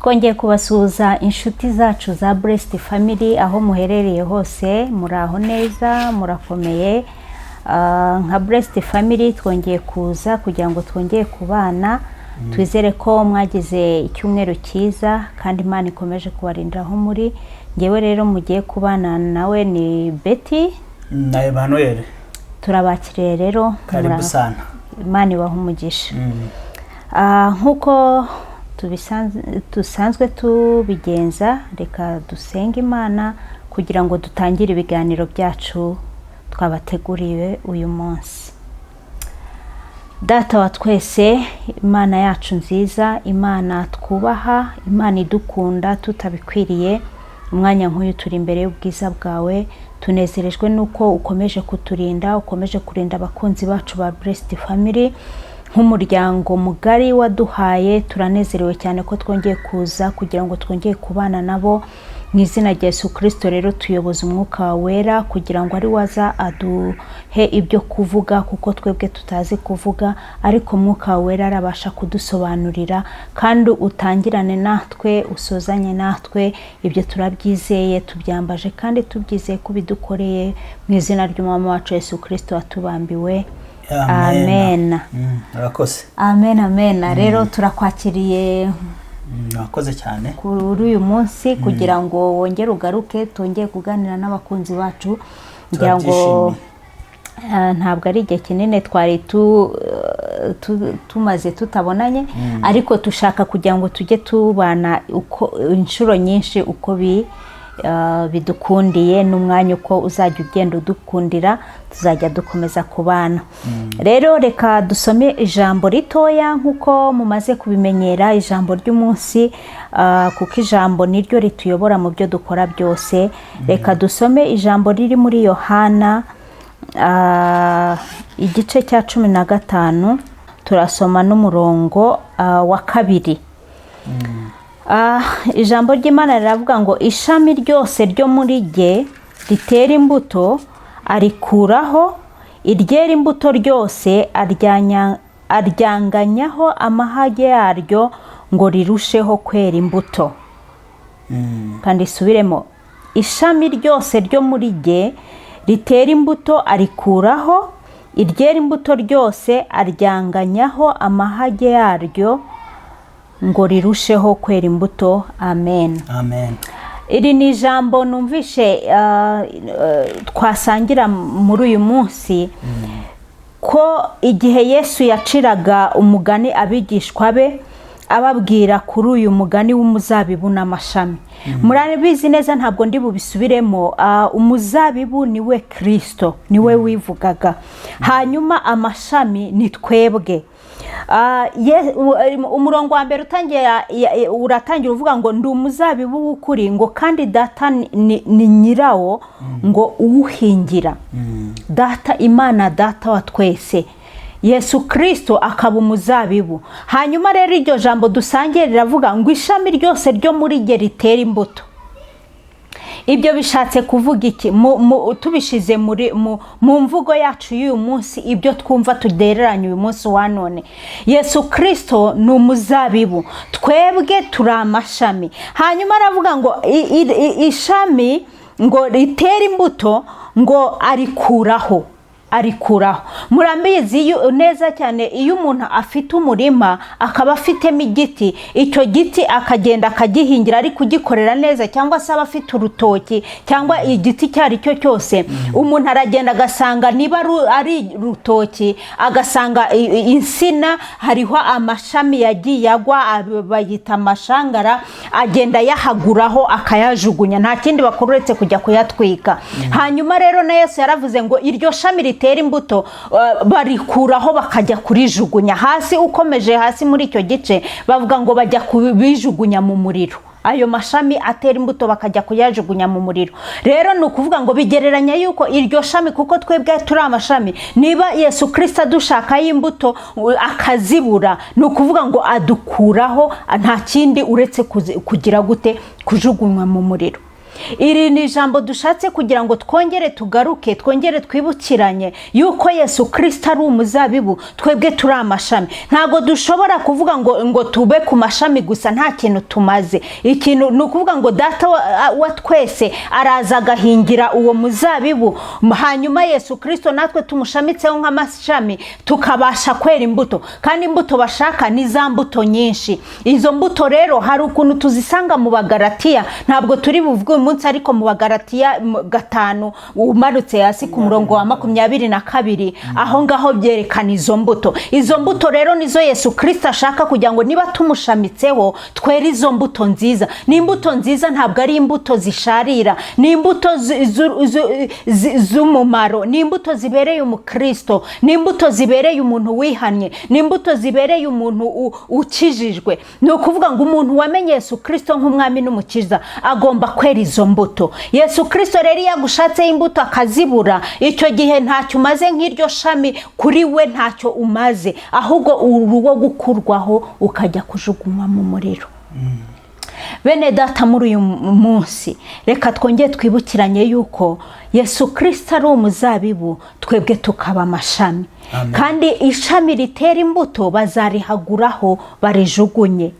Twongeye kubasuhuza, inshuti zacu za Blessed Family, aho muherereye hose. Muraho neza, murakomeye? Nka Blessed Family twongeye kuza kugira ngo twongere kubana. Twizere ko mwagize icyumweru cyiza kandi Imana ikomeje kubarinda aho muri. Ngewe rero mugiye kubana nawe ni Betty na Emmanuel. Turabakiriye rero. Karibu sana. Imana ibaha umugisha. Nk'uko dusanzwe tubigenza, reka dusenge Imana kugira ngo dutangire ibiganiro byacu twabateguriye uyu munsi. Data wa twese, Imana yacu nziza, Imana twubaha, Imana idukunda tutabikwiriye, umwanya nk'uyu turi imbere y'ubwiza bwawe. Tunezerejwe n'uko ukomeje kuturinda, ukomeje kurinda abakunzi bacu ba Blessed Family nk'umuryango mugari waduhaye. Turanezerewe cyane ko twongeye kuza kugira ngo twongere kubana nabo. Mu izina rya Yesu Kirisito rero, tuyoboza Umwuka Wera kugira ngo ari waza aduhe ibyo kuvuga, kuko twebwe tutazi kuvuga, ariko Umwuka Wera arabasha kudusobanurira. Kandi utangirane natwe, usozanye natwe. Ibyo turabyizeye, tubyambaje kandi tubyizeye ko ubidukoreye, mu izina ry'Umwami wacu Yesu Kirisito watubambiwe, amen. Murakoze. Amen, amen. Rero turakwakiriye. Murakoze cyane. Kuri uyu munsi kugira ngo wongere ugaruke, twongere kuganira n'abakunzi bacu, kugira ngo Turabyishimiye. Ntabwo ari igihe kinini twari tumaze tutabonanye, ariko dushaka kugira ngo tujye tubana uko inshuro nyinshi uko bidukundiye n'umwanya uko uzajya ugenda udukundira, tuzajya dukomeza kubana. Rero reka dusome ijambo ritoya nk'uko mumaze kubimenyera, ijambo ry'umunsi, kuko ijambo niryo rituyobora mu byo dukora byose. Reka dusome ijambo riri muri Yohana, igice cya 15, turasoma n'umurongo wa 2. Ijambo ry'Imana riravuga ngo: "Ishami ryose ryo muri jye ritera imbuto arikuraho, iryera imbuto ryose aryanganyaho amahage yaryo ngo rirusheho kwera imbuto." Kandi isubiremo: "Ishami ryose ryo muri jye ritera imbuto arikuraho, iryera imbuto ryose aryanganyaho amahage yaryo ngo rirusheho kwera imbuto." Amen. Amen. Iri ni ijambo numvishe twasangira muri uyu munsi, ko igihe Yesu yaciraga umugani abigishwa be, ababwira kuri uyu mugani w'umuzabibu n'amashami. Murabizi neza, ntabwo ndi bubisubiremo. Umuzabibu niwe Kirisito, niwe wivugaga, hanyuma amashami ni twebwe. Umurongo wa mbere uratangira uvuga ngo: "Ndi umuzabibu w'ukuri," ngo "kandi Data ni nyirawo ngo uwuhingira." Data, Imana Data wa twese, Yesu Kirisito akaba umuzabibu. Hanyuma rero iryo jambo dusangiye riravuga ngo: "Ishami ryose ryo muri jye ritera imbuto." Ibyo bishatse kuvuga iki? Tubishize mu mvugo yacu y'uyu munsi, ibyo twumva tugereranya uyu munsi wa none, Yesu Kirisito ni umuzabibu, twebwe turi amashami. Hanyuma aravuga ngo ishami ngo ritera imbuto ngo arikuraho, arikuraho. Murambizi neza cyane, iyo umuntu afite umurima akaba afitemo igiti, icyo giti akagenda akagihingira, ari kugikorera neza, cyangwa se aba afite urutoki cyangwa igiti icyo ari cyo cyose, umuntu aragenda agasanga niba ari urutoki, agasanga insina hariho amashami yagiye agwa, bayita amashangara, agenda ayahaguraho akayajugunya. Nta kindi bakora uretse kujya kuyatwika. Hanyuma rero na Yesu yaravuze ngo iryo shami ritera imbuto barikuraho bakajya kurijugunya hasi. Ukomeje hasi muri icyo gice, bavuga ngo bajya kubijugunya mu muriro, ayo mashami atera imbuto bakajya kuyajugunya mu muriro. Rero ni ukuvuga ngo bigereranya yuko iryo shami, kuko twebwe turi amashami, niba Yesu Kirisito adushakaho imbuto akazibura, ni ukuvuga ngo adukuraho, nta kindi uretse kugira gute? Kujugunywa mu muriro. Iri ni ijambo dushatse kugira ngo twongere tugaruke, twongere twibukiranye yuko Yesu Kirisito ari umuzabibu, twebwe turi amashami. Ntabwo dushobora kuvuga ngo tube ku mashami gusa nta kintu tumaze. Ikintu ni ukuvuga ngo Data wa twese araza agahingira uwo muzabibu, hanyuma Yesu Kirisito natwe tumushamitseho nk'amashami, tukabasha kwera imbuto. Kandi imbuto bashaka ni za mbuto nyinshi. Izo mbuto rero hari ukuntu tuzisanga mu Bagaratiya, ntabwo turi buvuge uyu munsi, ariko mu Bagaratiya 5 umanutse hasi ku murongo wa 22, aho ngaho byerekana izo mbuto. Izo mbuto rero nizo Yesu Kirisito ashaka kugira ngo niba tumushamitseho twere izo mbuto nziza. Ni imbuto nziza, ntabwo ari imbuto zisharira, ni imbuto z'umumaro, ni imbuto zibereye umukristo, ni imbuto zibereye umuntu wihannye, ni imbuto zibereye umuntu ukijijwe. Ni ukuvuga ngo umuntu wamenye Yesu Kirisito nk'umwami n'umukiza agomba kwera izo mbuto. Yesu Kirisito rero iyo agushatseho imbuto akazibura, icyo gihe ntacyo umaze nk'iryo shami kuri we, ntacyo umaze, ahubwo uri uwo gukurwaho ukajya kujugunywa mu muriro. Bene Data, muri uyu munsi reka twongere twibukiranye yuko Yesu Kirisito ari umuzabibu, twebwe tukaba amashami. Amen. Kandi ishami ritera imbuto bazarihaguraho barijugunye.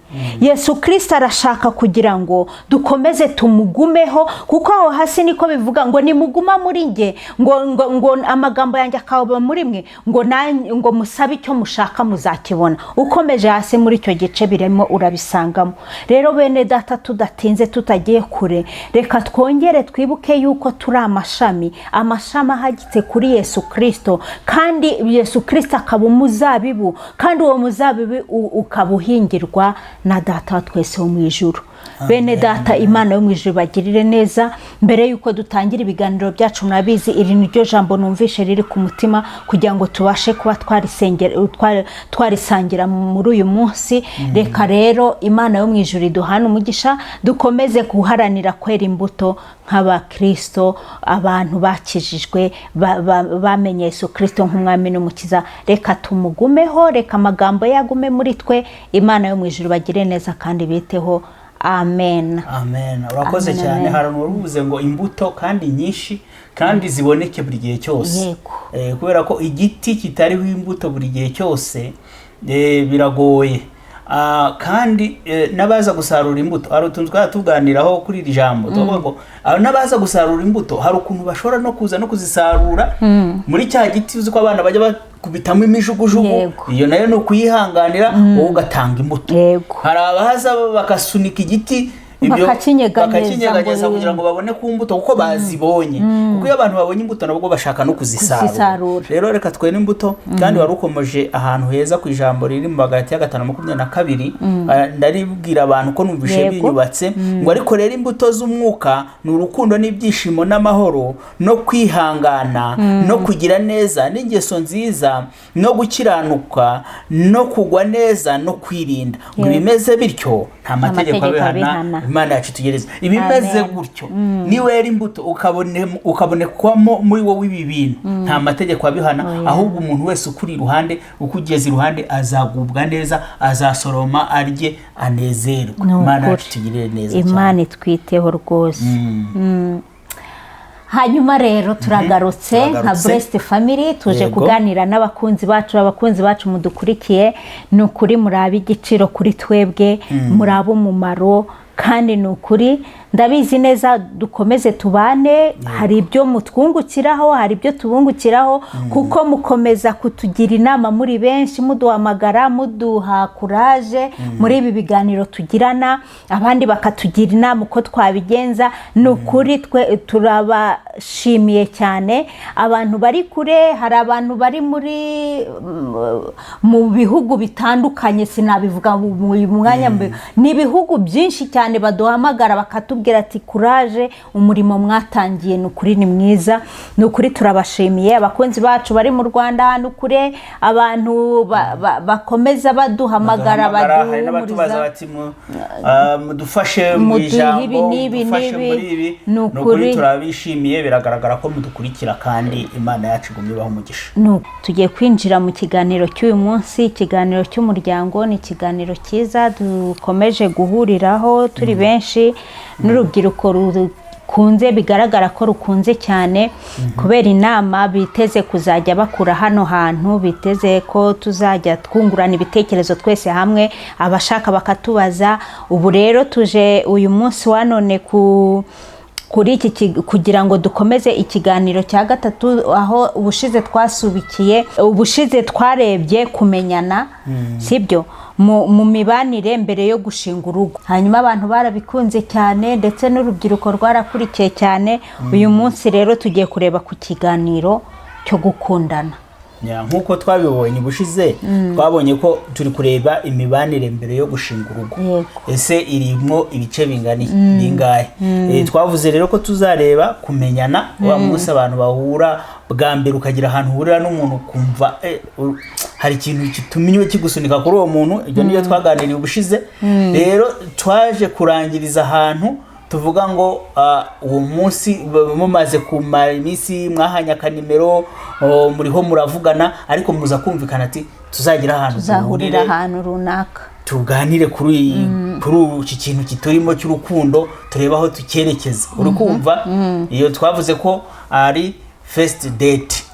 Yesu Kirisito arashaka kugira ngo dukomeze tumugumeho, kuko aho hasi niko bivuga ngo nimuguma muri nge, ngo amagambo yanjye akaba muri mwe, ngo musabe icyo mushaka muzakibona. Ukomeje hasi muri icyo gice birimo urabisangamo. Rero bene Data, tudatinze, tutagiye kure, reka twongere twibuke yuko turi amashami, amashami ahagitse kuri Yesu Kirisito, kandi Yesu Kirisito akaba umuzabibu, kandi uwo muzabibu ukaba uhingirwa na Data wa twese wo mu ijuru. Bene Data, Imana yo mu ijuru bagirire neza. Mbere y'uko dutangira ibiganiro byacu, murabizi, iri ni ryo jambo numvishe riri ku mutima kugira ngo tubashe kuba twarisangira muri uyu munsi. Reka rero Imana yo mu ijuru iduhane umugisha, dukomeze guharanira kwera imbuto nk'abakirisito, abantu bakijijwe, bamenye Yesu Kirisito nk'umwami n'umukiza. Reka tumugumeho, reka amagambo ye agume muri twe. Imana yo mu ijuru bagire neza kandi biteho. Amen. Amen, urakoze Amen, cyane. amen. Hari uwavuze ngo imbuto kandi nyinshi kandi ziboneke buri gihe cyose. Kubera ko igiti kitariho imbuto buri gihe cyose, biragoye. Kandi n'abaza gusarura imbuto, hari utuntu twaba tuganiraho kuri iri jambo tuvuga ngo n'abaza gusarura imbuto hari ukuntu bashobora no kuza no kuzisarura muri cya giti. Uzi ko abana bajya bakubitamo imijugujugu. Iyo nayo ni ukuyihanganira, wowe ugatanga imbuto. Hari abaza bagasunika igiti ibyo Bakakinyeganyeza bakakinyeganyeza ngo kugira ngo babone ku mbuto, kuko bazibonye, kuko iyo abantu babonye imbuto nabwo bashaka no kuzisarura. Kuzisarura. Rero reka twere imbuto. Kandi wari ukomeje ahantu heza ku ijambo riri mu Bagalatiya 5:22. Ndaribwira abantu ko numvishe binyubatse, ngo ariko rero imbuto z'umwuka ni urukundo n'ibyishimo n'amahoro no kwihangana no kugira neza n'ingeso nziza no gukiranuka no kugwa neza no kwirinda, ngo ibimeze bityo nta mategeko mategeko abihana. abihana. Imana yacu itugereze ibimeze Amen. gutyo. Niwera imbuto ukabonekwamo muri wowe ibi bintu, nta mategeko abihana. Oya. Ahubwo umuntu wese ukuri iruhande, ukugeze iruhande, azagubwa neza, azasoroma arye anezerwe. Ni Imana ukuri. yacu itugirire neza cyane. Imana itwiteho rwose. Hanyuma rero turagarutse nka Turagarutse. Blessed Family, tuje kuganira n'abakunzi bacu. Abakunzi bacu mudukurikiye, ni ukuri muri igiciro kuri twebwe, muri ab'umumaro, kandi ni ukuri ndabizi neza dukomeze tubane. Hari ibyo mutwungukiraho, hari ibyo tubungukiraho, kuko mukomeza kutugira inama muri benshi, muduhamagara, muduha courage muri ibi biganiro tugirana, abandi bakatugira inama uko twabigenza. Ni ukuri twe turabashimiye cyane. Abantu bari kure, hari abantu bari muri mu bihugu bitandukanye, sinabivuga mu mwanya, ni ibihugu byinshi cyane, baduhamagara bakatubwira ati courage, umurimo mwatangiye ni ukuri ni mwiza. Ni ukuri turabashimiye, abakunzi bacu bari mu Rwanda ahantu kure, abantu bakomeza baduhamagara, Baduhamagara, hari n'abatubaza baduhumuriza. bati mudufashe mu Muduhe ijambo, ibi n'ibi mudufashe n'ibi. muri ibi. Ni Ni ukuri ukuri. turabishimiye, biragaragara ko mudukurikira, kandi Imana yacu igumye ibaha umugisha. Tugiye kwinjira mu kiganiro cy'uyu munsi, ikiganiro cy'umuryango. Ni ikiganiro cyiza dukomeje guhuriraho turi benshi n'urubyiruko. rukunze, bigaragara ko rukunze cyane kubera inama biteze kuzajya bakura hano hantu, biteze ko tuzajya twungurana ibitekerezo twese hamwe, abashaka bakatubaza. Ubu rero tuje uyu munsi wa none kuri iki kugira ngo dukomeze ikiganiro cya gatatu aho ubushize twasubikiye. Ubushize twarebye kumenyana, sibyo, mu mibanire mbere yo gushinga urugo. Hanyuma abantu barabikunze cyane, ndetse n'urubyiruko rwarakurikiye cyane. Uyu munsi rero tugiye kureba ku kiganiro cyo gukundana. Yeah, nk'uko twabibonye ubushize, twabonye ko turi kureba imibanire mbere yo gushinga urugo. Ese irimo ibice bingana iki? Bingahe? Twavuze rero ko tuzareba kumenyana, wa munsi abantu bahura bwa mbere, ukagira ahantu uhurira n'umuntu ukumva hari ikintu gitumye kigusunika kuri uwo muntu. Ibyo nibyo twaganiriye ubushize. Rero twaje kurangiriza ahantu tuvuga ngo uwo munsi mumaze kumara iminsi mwahanye akanimero, muriho muravugana, ariko muza kumvikana ati tuzagira ahantu tuzahurira duhurire, ahantu runaka, tuganire kuri iki kintu kiturimo cy'urukundo, turebe aho tucyerekeza. Uri kumva, iyo twavuze ko ari first date,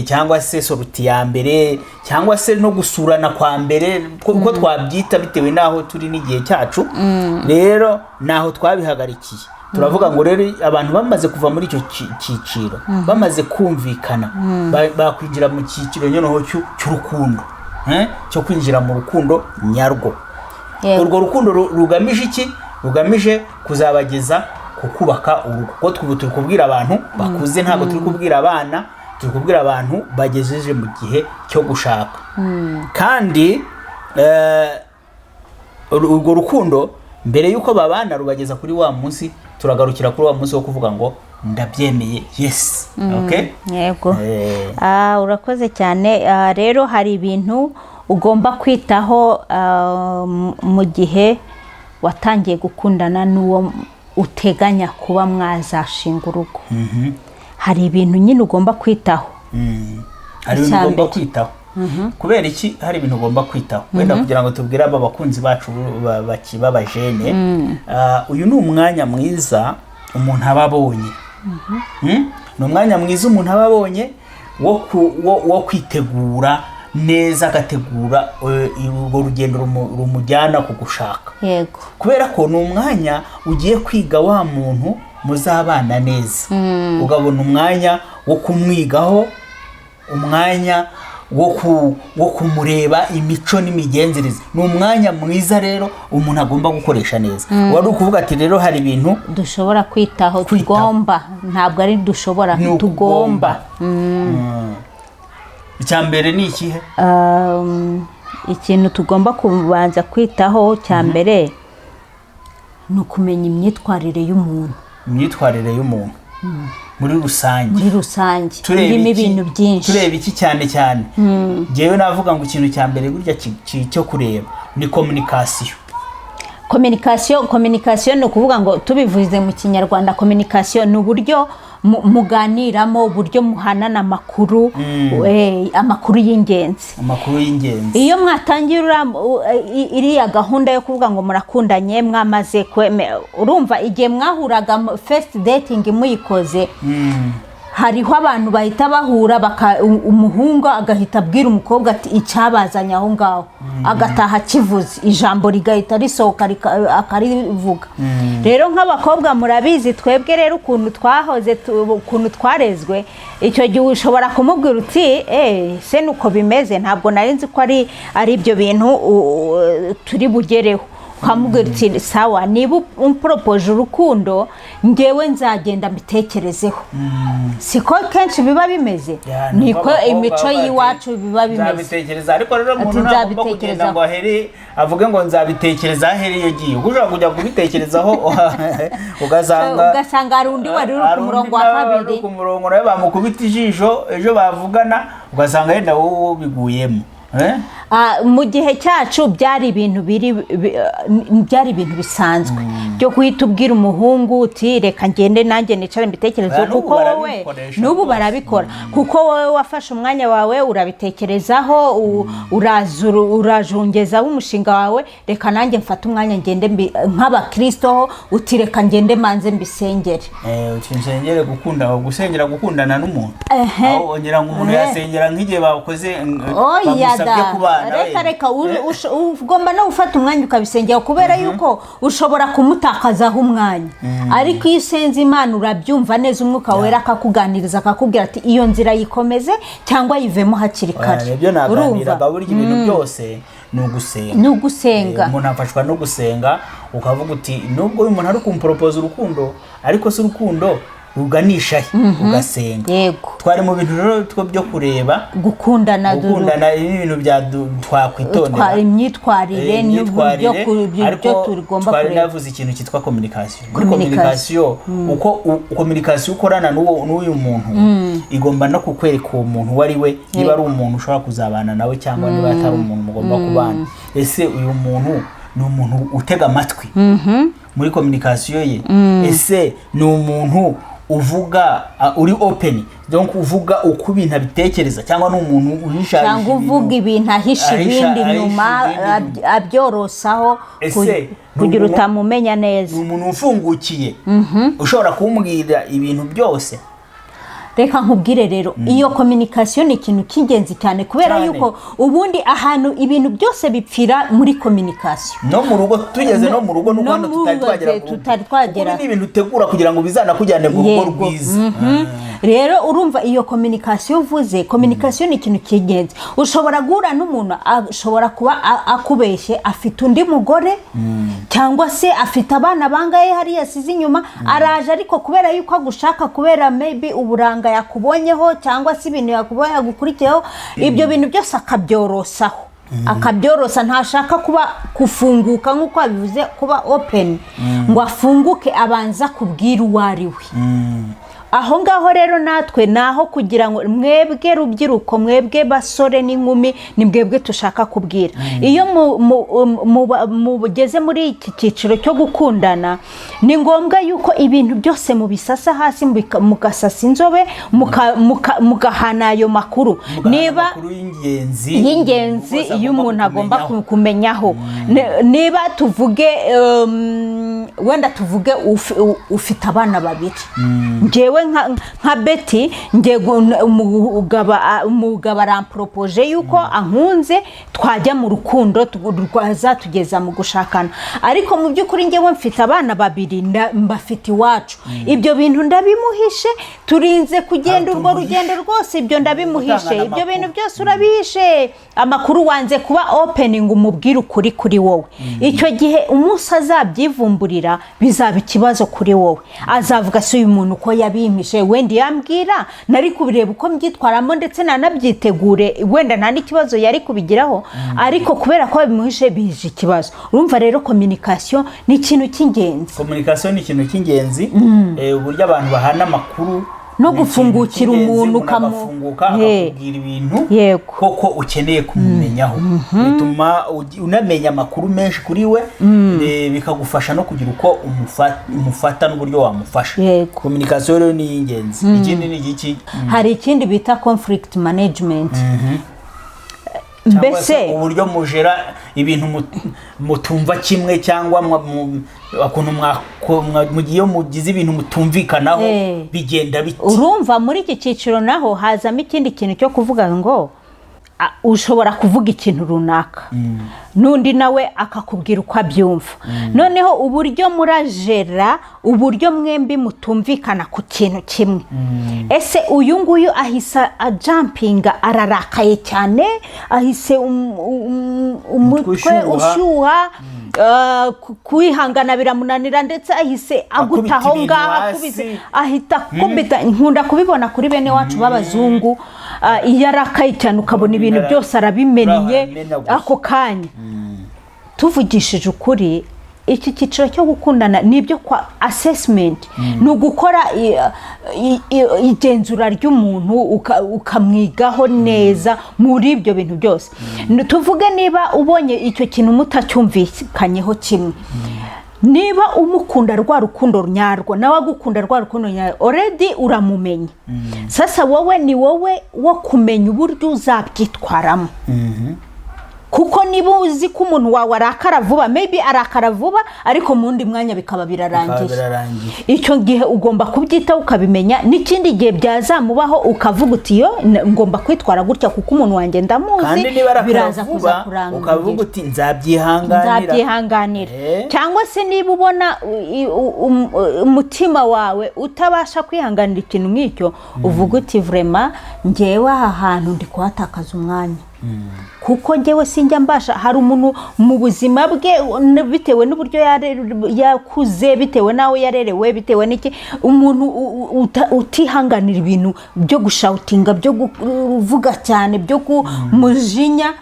cyangwa se sortie ya mbere, cyangwa se no gusurana kwa mbere, uko twabyita bitewe n'aho turi n'igihe cyacu. Rero naho twabihagarikiye, turavuga ngo rero abantu bamaze kuva muri icyo cyiciro, bamaze kumvikana, bakwinjira mu cyiciro noneho cy'urukundo, cyo kwinjira mu rukundo nyarwo. Urwo rukundo rugamije iki? Rugamije kuzabageza ku kubaka urugo, kuko turi kubwira abantu bakuze, ntabwo turi kubwira abana, turi kubwira abantu bagejeje mu gihe cyo gushaka. Kandi urwo rukundo mbere y'uko babana rubageza kuri wa munsi, turagarukira kuri wa munsi wo kuvuga ngo ndabyemeye, yes, okay. Yego. Urakoze cyane. Rero hari ibintu ugomba kwitaho mu gihe watangiye gukundana n'uwo uteganya kuba mwazashinga urugo. Hari ibintu nyine ugomba kwitaho. Hari ibintu Icya ugomba mbere. kwitaho. Kubera iki hari ibintu ugomba kwitaho? Wenda kugira ngo tubwire aba bakunzi bacu b'abajene, uyu ni umwanya mwiza umuntu aba abonye. Ni umwanya mwiza umuntu aba abonye wo kwitegura neza, agategura urwo rugendo rumujyana ku gushaka, kubera ko ni umwanya ugiye kwiga wa muntu muzabana neza, ugabona umwanya wo kumwigaho, umwanya wo kumureba imico n'imigenzereze. Ni umwanya mwiza rero umuntu agomba gukoresha neza. Wari ukuvuga ati rero hari ibintu dushobora kwitaho, Kwitaho. Tugomba, ntabwo ari dushobora, Ni tugomba. Icya mbere ni ikihe? Ikintu tugomba kubanza kwitaho cya mbere ni ukumenya imyitwarire y'umuntu. Imyitwarire y'umuntu muri rusange. Muri rusange. Tureba Irimo iki? ibintu byinshi. Tureba iki cyane cyane? Njyewe navuga ngo ikintu cya mbere burya cyo kureba ni communication. Communication, communication ni ukuvuga ngo, tubivuze mu Kinyarwanda, communication ni uburyo muganiramo, uburyo muhanana amakuru, amakuru y'ingenzi. Amakuru y'ingenzi. Iyo mwatangiye iriya gahunda yo kuvuga ngo murakundanye, mwamaze urumva igihe mwahuraga first dating muyikoze, hariho abantu bahita bahura umuhungu agahita abwira umukobwa ati icyabazanye aho ngaho, agataha akivuze, ijambo rigahita risohoka akarivuga. Rero nk'abakobwa murabizi, twebwe rero ukuntu twahoze ukuntu twarezwe, icyo gihe ushobora kumubwira uti se nuko bimeze, ntabwo nari nzi ko ari ibyo bintu turi bugereho. Ukamubwira uti sawa, niba umporopoje urukundo, ngewe nzagenda mbitekerezeho. Siko kenshi biba bimeze? Yeah, niko abakobwa imico bavuga ati, y'iwacu biba bimeze. Nzabitekereza. Ariko rero umuntu Ati, ntagomba kugenda "Nzabitekerezaho." ngo ahere avuge ngo nzabitekereza ahere iyo giye, kuko ushobora kujya kubitekerezaho ugasanga Ugasanga hari undi wari uri hari ku undi murongo wa nawe wari uri kabiri. ku murongo, nawe bamukubita ijisho, ejo bavugana ugasanga yenda wowe biguyemo. Eh? Ah, mu gihe cyacu byari ibintu biri byari ibintu bisanzwe byo guhita ubwira umuhungu uti: "Reka ngende nanjye nicare mbitekerezo." Oya, n'ubu Kuko wowe barabikoresha n'ubu rwose. barabikora, kuko wowe wafashe umwanya wawe urabitekerezaho, uraza urajungezaho umushinga wawe. "Reka nanjye mfate umwanya ngende nk'abakristo ho," uti: "Reka ngende manze mbisengere." Uti nsengere gukunda, gusengera gukundana n'umuntu. Ehe. Aho wongera ngo umuntu yasengera nk'igihe bakoze Oya bamusabye da, kubana reka. Wenda. Reka, ugomba no gufata umwanya ukabisengera, kubera yuko ushobora kumutakazaho umwanya. Ariko iyo usenze Imana, urabyumva neza, Umwuka Wera akakuganiriza, akakubwira ati: "Iyo nzira yikomeze cyangwa yivemo hakiri Oya, kare." nibyo naganiraga. Urumva? Burya ibintu byose ni ugusenga. Ni ugusenga. Umuntu afashwa no gusenga, ukavuga uti: "Nubwo uyu muntu ari kumporopoza urukundo, ariko si urukundo ruganisha he?" Ugasenga. Twari mu bintu rero two byo kureba gukundana. Gukundana, ibi ni ibintu bya twakwitondera. Imyitwarire n'uburyo Imyitwarire, byo ariko tugomba twari kureba. navuze ikintu cyitwa communication. Muri Communication. communication, uko communication ukorana n'uyu muntu igomba no kukwereka uwo muntu uwo ari we, niba ari umuntu ushobora kuzabana nawe cyangwa niba atari umuntu mugomba kubana. Ese uyu muntu ni umuntu utega amatwi muri communication ye? Ese ni umuntu uvuga, uri open, donc uvuga uko ibintu abitekereza, cyangwa ni umuntu uhisha Cyangwa uvuga ibintu ahisha ibindi ahisha inyuma, ibindi inyuma. Abyorosaho Ese ni kugira utamumenya ni neza. umuntu ufungukiye ushobora kumubwira ibintu byose? Reka nkubwire rero, iyo communication ni ikintu cy'ingenzi cyane, kubera yuko ubundi ahantu ibintu byose bipfira muri communication. No mu rugo, tugeze no mu rugo, nuko No hano mu tutari rugo twagera mu rugo. Tutari twagera. Kuko ibi ni ibintu utegura kugira ngo bizanakujyane mu rugo rwiza. Rero urumva, iyo communication uvuze, communication ni ikintu cy'ingenzi. Ushobora guhura n'umuntu, ashobora kuba akubeshye, afite undi mugore cyangwa se afite abana bangahe hariya asize inyuma, araje, ariko kubera yuko agushaka, kubera maybe uburanga yakubonyeho cyangwa se ibintu yakubonye yagukurikiyeho, ibyo bintu byose akabyorosaho, akabyorosa. Ntashaka kuba kufunguka nk'uko babivuze, kuba open, ngo afunguke abanza kubwira uwo ari we. Aho ngaho rero natwe ni aho kugira ngo mwebwe rubyiruko, mwebwe basore n'inkumi, ni mwebwe dushaka kubwira. Iyo mugeze muri iki cyiciro cyo gukundana, ni ngombwa yuko ibintu byose mubisasa hasi, mugasasa inzobe, mugahana ayo makuru. Mugahana Niba amakuru y'ingenzi y'ingenzi wese iyo umuntu agomba kumenyaho. Kumenyaho. Niba tuvuge, wenda tuvuge ufite abana babiri, ngewe nka Betty, ngiye umugabo aramporopoje yuko ankunze, twajya mu rukundo rwazatugeza mu gushakana, ariko mu by'ukuri ngewe mfite abana babiri, mbafite iwacu. Ibyo bintu ndabimuhishe, turinze kugenda urwo Ntabwo rugendo rwose, ibyo ndabimuhishe. Gutangana Ibyo bintu amakuru. byose urabihishe amakuru, wanze kuba open ngo umubwire ukuri kuri wowe. Icyo gihe umunsi azabyivumburira bizaba ikibazo kuri wowe. Azavuga: "Si uyu muntu uko yabimpishe, wenda yambwira nari kubireba uko mbyitwaramo, ndetse nanabyitegure, wenda nta n'ikibazo yari kubigiraho." Ariko kubera ko babimuhishe, bije ikibazo. Urumva rero, communication ni ikintu cy'ingenzi. Communication ni ikintu cy'ingenzi. Uburyo abantu bahana amakuru No ni ikintu gufungukira cy'ingenzi, umuntu agafunguka, akakubwira ibintu koko ukeneye kumumenyaho, bituma unamenya amakuru menshi kuri we, bikagufasha no kugira uko umufata n'uburyo wamufasha. Communication rero ni iy'ingenzi. Ikindi ni igiki? Hari ikindi bita conflict management. Cyangwa Mbese se uburyo mujera ibintu mutumva kimwe, cyangwa ukuntu iyo mugize ibintu mutumvikanaho, bigenda bite? Urumva, muri iki cyiciro naho hazamo ikindi kintu cyo kuvuga ngo ushobora kuvuga ikintu runaka, n'undi nawe akakubwira uko abyumva. Noneho uburyo murajera, uburyo mwembi mutumvikana ku kintu kimwe. Ese uyu nguyu ahise ajampinga, ararakaye cyane, ahise umutwe ushyuha. Ushyuha, kwihangana biramunanira, ndetse ahise Akubita aguta aho ibintu ngaho, hasi. Akubise, ahita akubita. Nkunda kubibona kuri bene wacu b'abazungu, iyo arakaye cyane ukabona ibintu byose arabimennye Aramenaguza. ako kanya. Tuvugishije ukuri, Iki cyiciro cyo gukundana ni ibyo kwa assessment, ni ugukora igenzura ry'umuntu, ukamwigaho neza muri ibyo bintu byose. Tuvuge niba ubonye icyo kintu mutacyumvikanyeho kimwe, niba umukunda rwa rukundo nyarwo, nawe agukunda rwa rukundo nyarwo, already uramumenya. Sasa wowe, ni wowe wo kumenya uburyo uzabyitwaramo, kuko niba uzi ko umuntu wawe arakara vuba, maybe arakara vuba, ariko mu wundi mwanya bikaba birarangiye. Birarangiye. Icyo gihe ugomba kubyitaho, ukabimenya, n'ikindi gihe byazamubaho ukavuga uti: "Yo, ngomba kwitwara gutya kuko umuntu wanjye ndamuzi." Kandi niba arakara Biraza kuza vuba, kurangira. ukavuga uti: "Nzabyihanganira." Nzabyihanganira. Cyangwa se niba ubona umutima wawe utabasha kwihanganira ikintu nk'icyo, uvuga uti: "Vraiment, ngewe aha hantu ndi kuhatakaza umwanya, kuko ngewe sinjya mbasha." Hari umuntu mu buzima bwe, bitewe n'uburyo yakuze, bitewe n'aho yarerewe, bitewe n'iki, umuntu utihanganira ibintu byo gushoutinga, byo kuvuga cyane, byo kumujinya,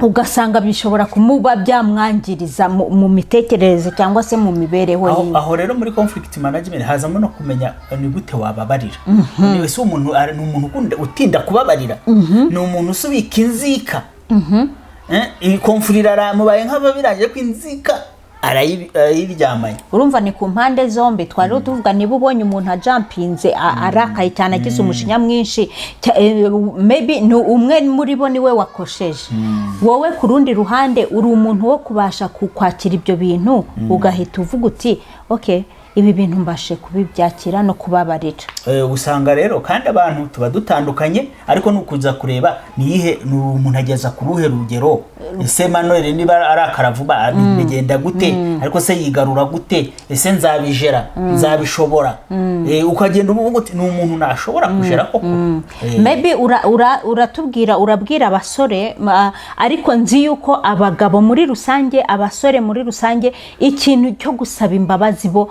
ugasanga bishobora kumuba byamwangiriza mu mitekerereze cyangwa se mu mibereho Aho, yiwe. aho rero muri conflict management hazamo no kumenya ni gute wababarira. Niwe si umuntu ni umuntu ukunda, utinda kubabarira, ni umuntu usubika inzika. Iyi conflict mubaye nk'ababirangije ko inzika arayiryamanye. Urumva ni ku mpande zombi. Twari tuvuga niba ubonye umuntu ajumpinze, arakaye cyane, agize umujinya mwinshi, maybe ni umwe muri bo niwe wakosheje. Wowe ku rundi ruhande uri umuntu wo kubasha kwakira ibyo bintu, ugahita uvuga uti: "Ok, ibi bintu mbashe kubibyakira no kubabarira." Usanga rero kandi abantu tuba dutandukanye, ariko ni ukuza kureba niyihe, ni umuntu ageza ku ruhe rugero. Ese Manuel niba arakara vuba bigenda gute? Ariko se yigarura gute? Ese nzabijera, nzabishobora? Ukagenda uvuga uti: "Ni umuntu nashobora kujera koko." Maybe uratubwira, urabwira abasore, ariko nzi yuko abagabo muri rusange, abasore muri rusange, ikintu cyo gusaba imbabazi bo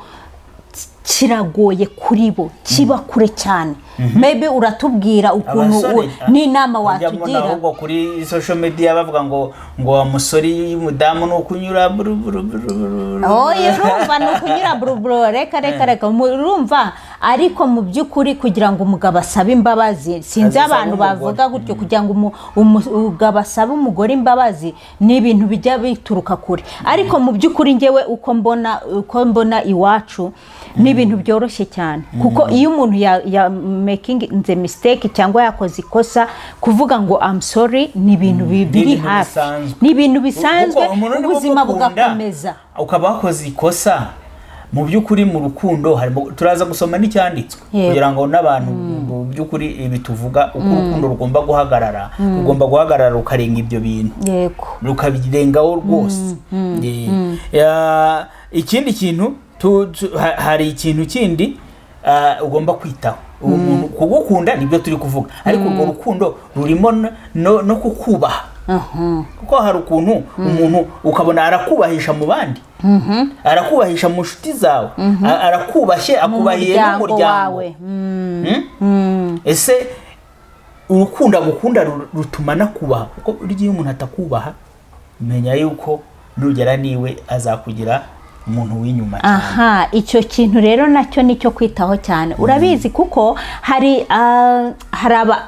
kiragoye kuri bo, kiba kure cyane. Maybe uratubwira ukuntu Abasore, n'inama njya mbona watugira. Ahubwo kuri social media bavuga ngo wa musore y'umudamu ni ukunyura buru buru buru buru. Oya, urumva ni ukunyura buruburu? Reka, reka, reka. Urumva, ariko mu by'ukuri kugira ngo umugabo asabe imbabazi, sinzi Azisaba abantu umugore. bavuga gutyo, kugira ngo umugabo asabe umugore imbabazi ni ibintu bijya bituruka kure. Ariko mu by'ukuri ngewe uko mbona iwacu, ni ibintu byoroshye cyane, kuko iyo umuntu ya making the mistake cyangwa yakoze ikosa, kuvuga ngo "I'm sorry" ni ibintu biri Ibintu hafi. Bisanzwe. Ni ibintu bisanzwe. Kuko umuntu niba Ubuzima umukunda, bugakomeza. ukaba wakoze ikosa, mu by'ukuri mu rukundo harimo, turaza gusoma n'icyanditswe kugira ngo n'abantu mu by'ukuri ibi tuvuga, uko urukundo rugomba guhagarara, rugomba guhagarara rukarenga ibyo bintu, rukabirengaho rwose. Ikindi kintu hari ikintu kindi ugomba kwitaho. Uwo muntu kugukunda nibyo turi kuvuga, ariko urwo rukundo rurimo no kukubaha, kuko hari ukuntu umuntu ukabona arakubahisha mu bandi, arakubahisha mu nshuti zawe, arakubashye, akubahiye Muryango n'umuryango wawe. Ese urukundo agukunda rutuma anakubaha? Kuko burya iyo umuntu atakubaha, menya yuko nugera niwe azakugira umuntu w'inyuma cyane. Aha, icyo kintu rero nacyo ni icyo kwitaho cyane, urabizi, kuko hari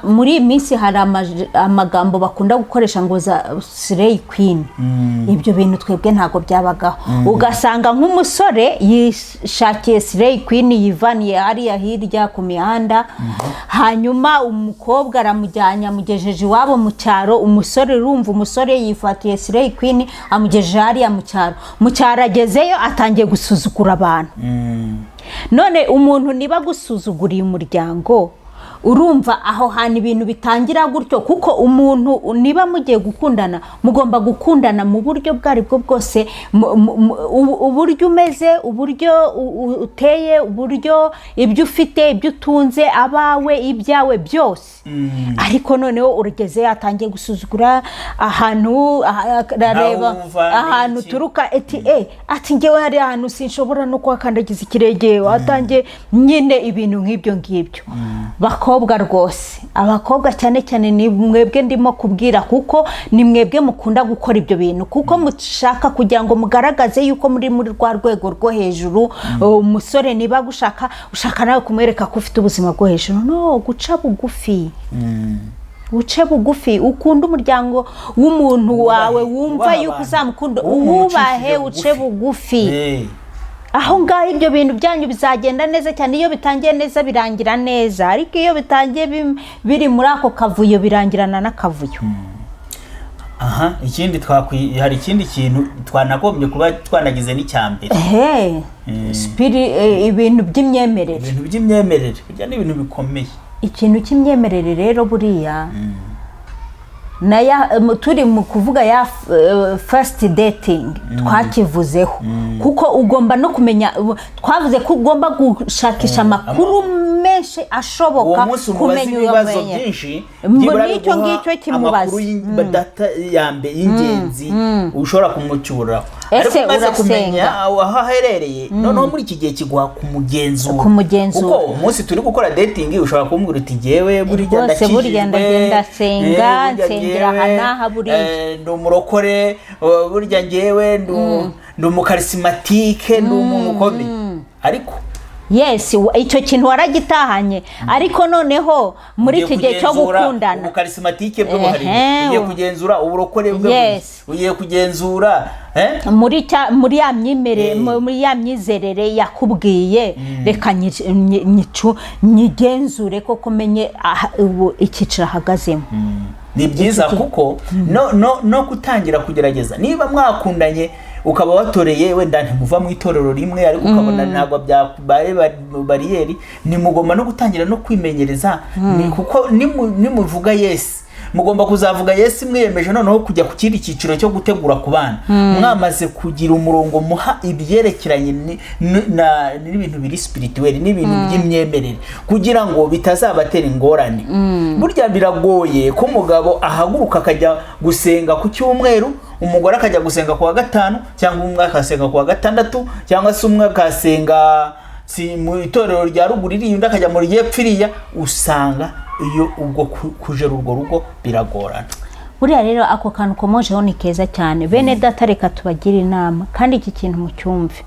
muri iyi minsi hari amagambo bakunda gukoresha ngo za slay queen. Ibyo bintu twebwe ntabwo byabagaho. Ugasanga nk'umusore yishakiye slay queen, yivaniye hariya hirya ku mihanda, hanyuma umukobwa aramujyanye, amugejeje iwabo mu cyaro. Umusore, urumva, umusore yifatiye slay queen, amugejeje hariya mu cyaro. Mu cyaro agezeyo atangiye gusuzugura abantu. None umuntu niba agusuzuguriye umuryango, urumva aho hantu ibintu bitangira gutyo, kuko umuntu niba mugiye gukundana, mugomba gukundana mu buryo ubwo ari bwo bwose, uburyo umeze, uburyo uteye, uburyo ibyo ufite, ibyo utunze, abawe, ibyawe byose. Ariko noneho urugeze yatangiye gusuzugura ahantu, arareba Nawe wumva ahantu n'iki? uturuka, ati ngewe hari ahantu sinshobora no kuhakandagiza ikirenge. Watangiye nyine ibintu nk'ibyo ngibyo. Bakobwa, Abakobwa rwose, abakobwa cyane cyane ni mwebwe ndimo kubwira, kuko ni mwebwe mukunda gukora ibyo bintu, kuko mushaka kugira ngo mugaragaze yuko muri rwa rwego rwo hejuru. Umusore niba agushaka, ushaka nawe kumwereka ko ufite ubuzima bwo hejuru. No guca bugufi, uce bugufi, ukunde umuryango w'umuntu Wubahe, wawe, wumva wubahe yuko abantu. uzamukunda, Umuntu uwubahe, ucishije uce bugufi. bugufi. Aho ngaho ibyo bintu byanyu bizagenda neza cyane. Iyo bitangiye neza birangira neza, ariko iyo bitangiye biri muri ako kavuyo, birangirana n'akavuyo. Aha, ikindi hari ikindi kintu twanagombye kuba twanagize n'icya mbere. Ehe, ibintu by'imyemerere. Ibintu by'imyemerere burya ni ibintu bikomeye. Ikintu cy'imyemerere rero buriya turi mu kuvuga ya first dating, twakivuzeho, kuko ugomba no kumenya, twavuze ko ugomba gushakisha amakuru menshi ashoboka. Uwo munsi umubaza Kumenya ibibazo uyamenye. byinshi, byibura N'icyo biguha ngicyo kimubaza. amakuru data ya mbere y'ingenzi ushobora kumucyuraho. Ese Ariko umaze urasenga? kumenya aho aherereye, noneho muri iki gihe kiguha kumugenzura. Kumugenzura. Kuko umunsi turi gukora dating ushobora kumbwira uti: "Jyewe burya Rwose ndakijijwe, burya ndagenda ndasenga, burya nsengera aha njyewe, n'aha buriya." Ndi umurokore, burya njyewe ndi umucharismatique, ndi umuntu ukomeye, ariko Yes, icyo kintu waragitahanye, ariko noneho muri ugiye iki gihe cyo kugenzura gukundana ubucharismatique bwe buhari, ugiye kugenzura uburokore bwe buhari, ugiye kugenzura, eh? Muri ya myemerere, muri ya myizerere yakubwiye, reka nyigenzure koko, menye ubu icyiciro ahagazemo. Ni byiza, kuko no gutangira kugerageza, niba mwakundanye ukaba watoreye, wenda ntimuva mu itorero rimwe, ariko ukabona ntabwo byabaye barrière, nimugomba no gutangira no kwimenyereza. Ni kuko nimuvuga yes, mugomba kuzavuga yes mwiyemeje noneho kujya ku kindi cyiciro cyo gutegura ku bana, mwamaze kugira umurongo muha ibyerekeranye n'ibintu biri spirituel n'ibintu by'imyemerere, kugira ngo bitazabatera ingorane. Burya biragoye ko umugabo ahaguruka akajya gusenga ku cyumweru, umugore akajya gusenga ku wa gatanu, cyangwa umwe akasenga ku wa gatandatu, cyangwa se umwe akasenga si mu itorero rya ruguru iriya, undi akajya mu ryepfo iriya. Usanga iyo ubwo kujera urwo rugo biragorana. Buriya rero ako kantu ukomojeho ni keza cyane. Bene data, reka tubagire inama, kandi iki kintu mucyumve.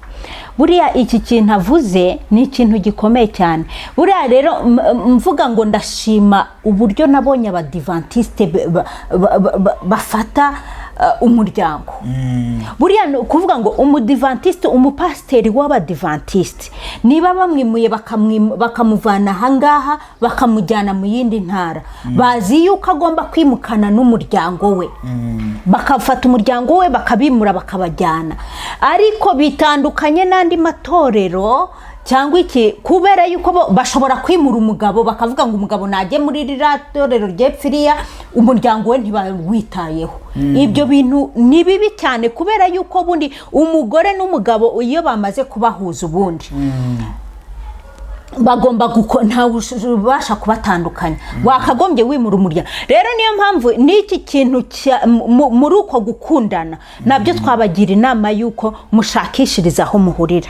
Buriya iki kintu avuze ni ikintu gikomeye cyane. Buriya rero mvuga ngo ndashima uburyo nabonye abadivantisite bafata umuryango. Buriya ni ukuvuga ngo umudivantisite, umupasiteri w'abadivantisite, niba bamwimuye bakamuvana ahangaha bakamujyana mu yindi ntara, bazi yuko agomba kwimukana n'umuryango we, bakafata umuryango we bakabimura bakabajyana. Ariko bitandukanye n'andi matorero cyangwa iki, kubera yuko bo bashobora kwimura umugabo, bakavuga ngo umugabo najye muri ririya torero ryepfiriya, umuryango we ntibawitayeho. Ibyo bintu ni bibi cyane, kubera yuko bundi umugore n'umugabo iyo bamaze kubahuza, ubundi bagomba ntawe ubasha kubatandukanya. Wakagombye wimura umuryango. Rero niyo mpamvu n'iki kintu muri uko gukundana nabyo twabagira inama y'uko mushakishiriza aho muhurira,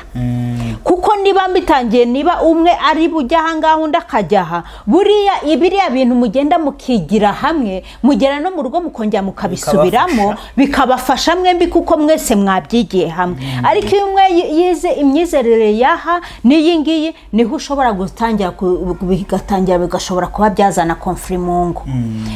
kuko niba bitangiye, niba umwe ari bujye ahangaha undi akajya aha, buriya ibiriya bintu mugenda mukigira hamwe, mugera no mu rugo mukongera mukabisubiramo, bikabafasha mwembi, kuko mwese mwabyigiye hamwe. Ariko iyo umwe yize imyizerere y'aha n'iyi ngiyi, niho ushobora gutangira bigatangira bigashobora kuba byazana conflit mu ngo.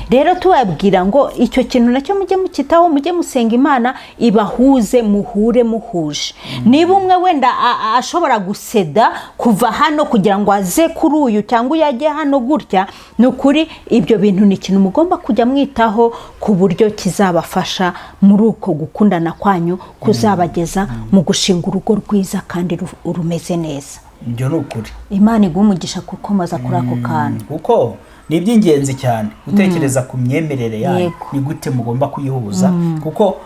Rero tubabwira ngo icyo kintu nacyo mujye mukitaho, mujye musenga Imana ibahuze, muhure muhuje. Niba umwe wenda ashobora guseda kuva hano kugira ngo aze kuri uyu, cyangwa uyu ajye hano gutya, ni ukuri ibyo bintu ni ikintu mugomba kujya mwitaho, ku buryo kizabafasha muri uko gukundana kwanyu, kuzabageza mu gushinga urugo rwiza kandi rumeze neza. Ibyo ni ukuri. Imana iguha umugisha gukomoza kuri ako kantu. Kuko ni iby'ingenzi cyane gutekereza ku myemerere yanyu. Ni gute mugomba kuyihuza, kuko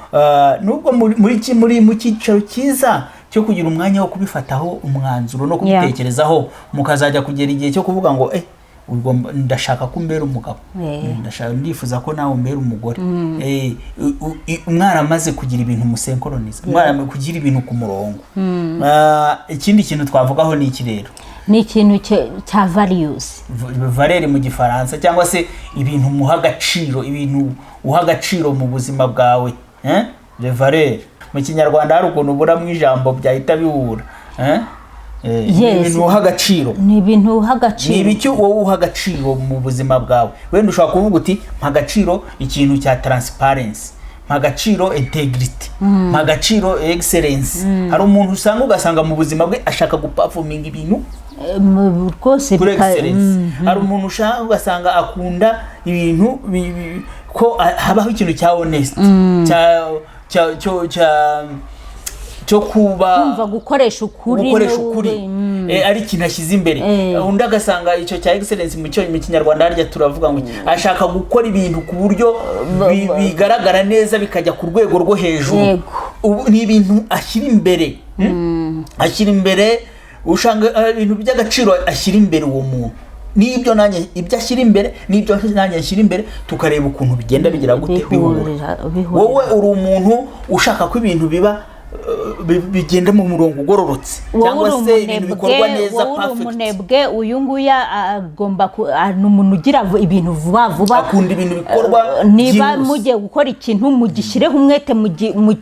nubwo muri mu cyiciro cyiza cyo kugira umwanya wo kubifataho umwanzuro no kubitekerezaho, mukazajya kugera igihe cyo kuvuga ngo ndashaka ko umbera umugabo, ndashaka, ndifuza ko nawe umbera umugore. Umwana amaze kugira ibintu musenkoroniza, umwana amaze kugira ibintu ku murongo. Ikindi kintu twavugaho ni iki rero? Ni ikintu cya values. Valeur mu Gifaransa, cyangwa se ibintu muha agaciro, ibintu uha agaciro mu buzima bwawe, eh? Les valeurs mu Kinyarwanda hari ukuntu uburamo ijambo byahita bihura, eh? Ni ibintu uha agaciro. Ni ibintu uha Ni agaciro. ibiki wowe uha agaciro mu buzima bwawe? Wenda ushobora kuvuga uti: "Mpa agaciro ikintu cya transparency, mpa agaciro integrity, mpa agaciro excellence." Hari umuntu usanga, ugasanga mu buzima bwe ashaka guperforminga ibintu Rwose kuri excellence. Hari umuntu ushaka, ugasanga akunda ibintu ko habaho ikintu cya honest, cya cya cyo cya cyo kuba Kumva gukoresha ukuri. Gukoresha ukuri ari ikintu ashyize imbere. Undi agasanga icyo cya excellence, mu Kinyarwanda harya turavuga ngo ashaka gukora ibintu ku buryo bigaragara neza, bikajya ku rwego rwo hejuru. Ubu ni ibintu ashyira imbere, Ashyira imbere, usanga ibintu by'agaciro ashyira imbere uwo muntu n'ibyo nanjye, ibyo ashyira imbere n'ibyo nanjye nshyira imbere, tukareba ukuntu bigenda bigira gute, bihura. Bihurira. Wowe uri umuntu ushaka ko ibintu biba bigenda mu murongo ugororotse, Wowe cyangwa uri se ibintu bikorwa umunebwe, neza, wowe uri perfect. umunebwe. Uyu nguyu agomba ni umuntu ugira ibintu vuba vuba. Akunda ibintu bikorwa Niba byihuse. mugiye gukora ikintu, mugishyireho umwete,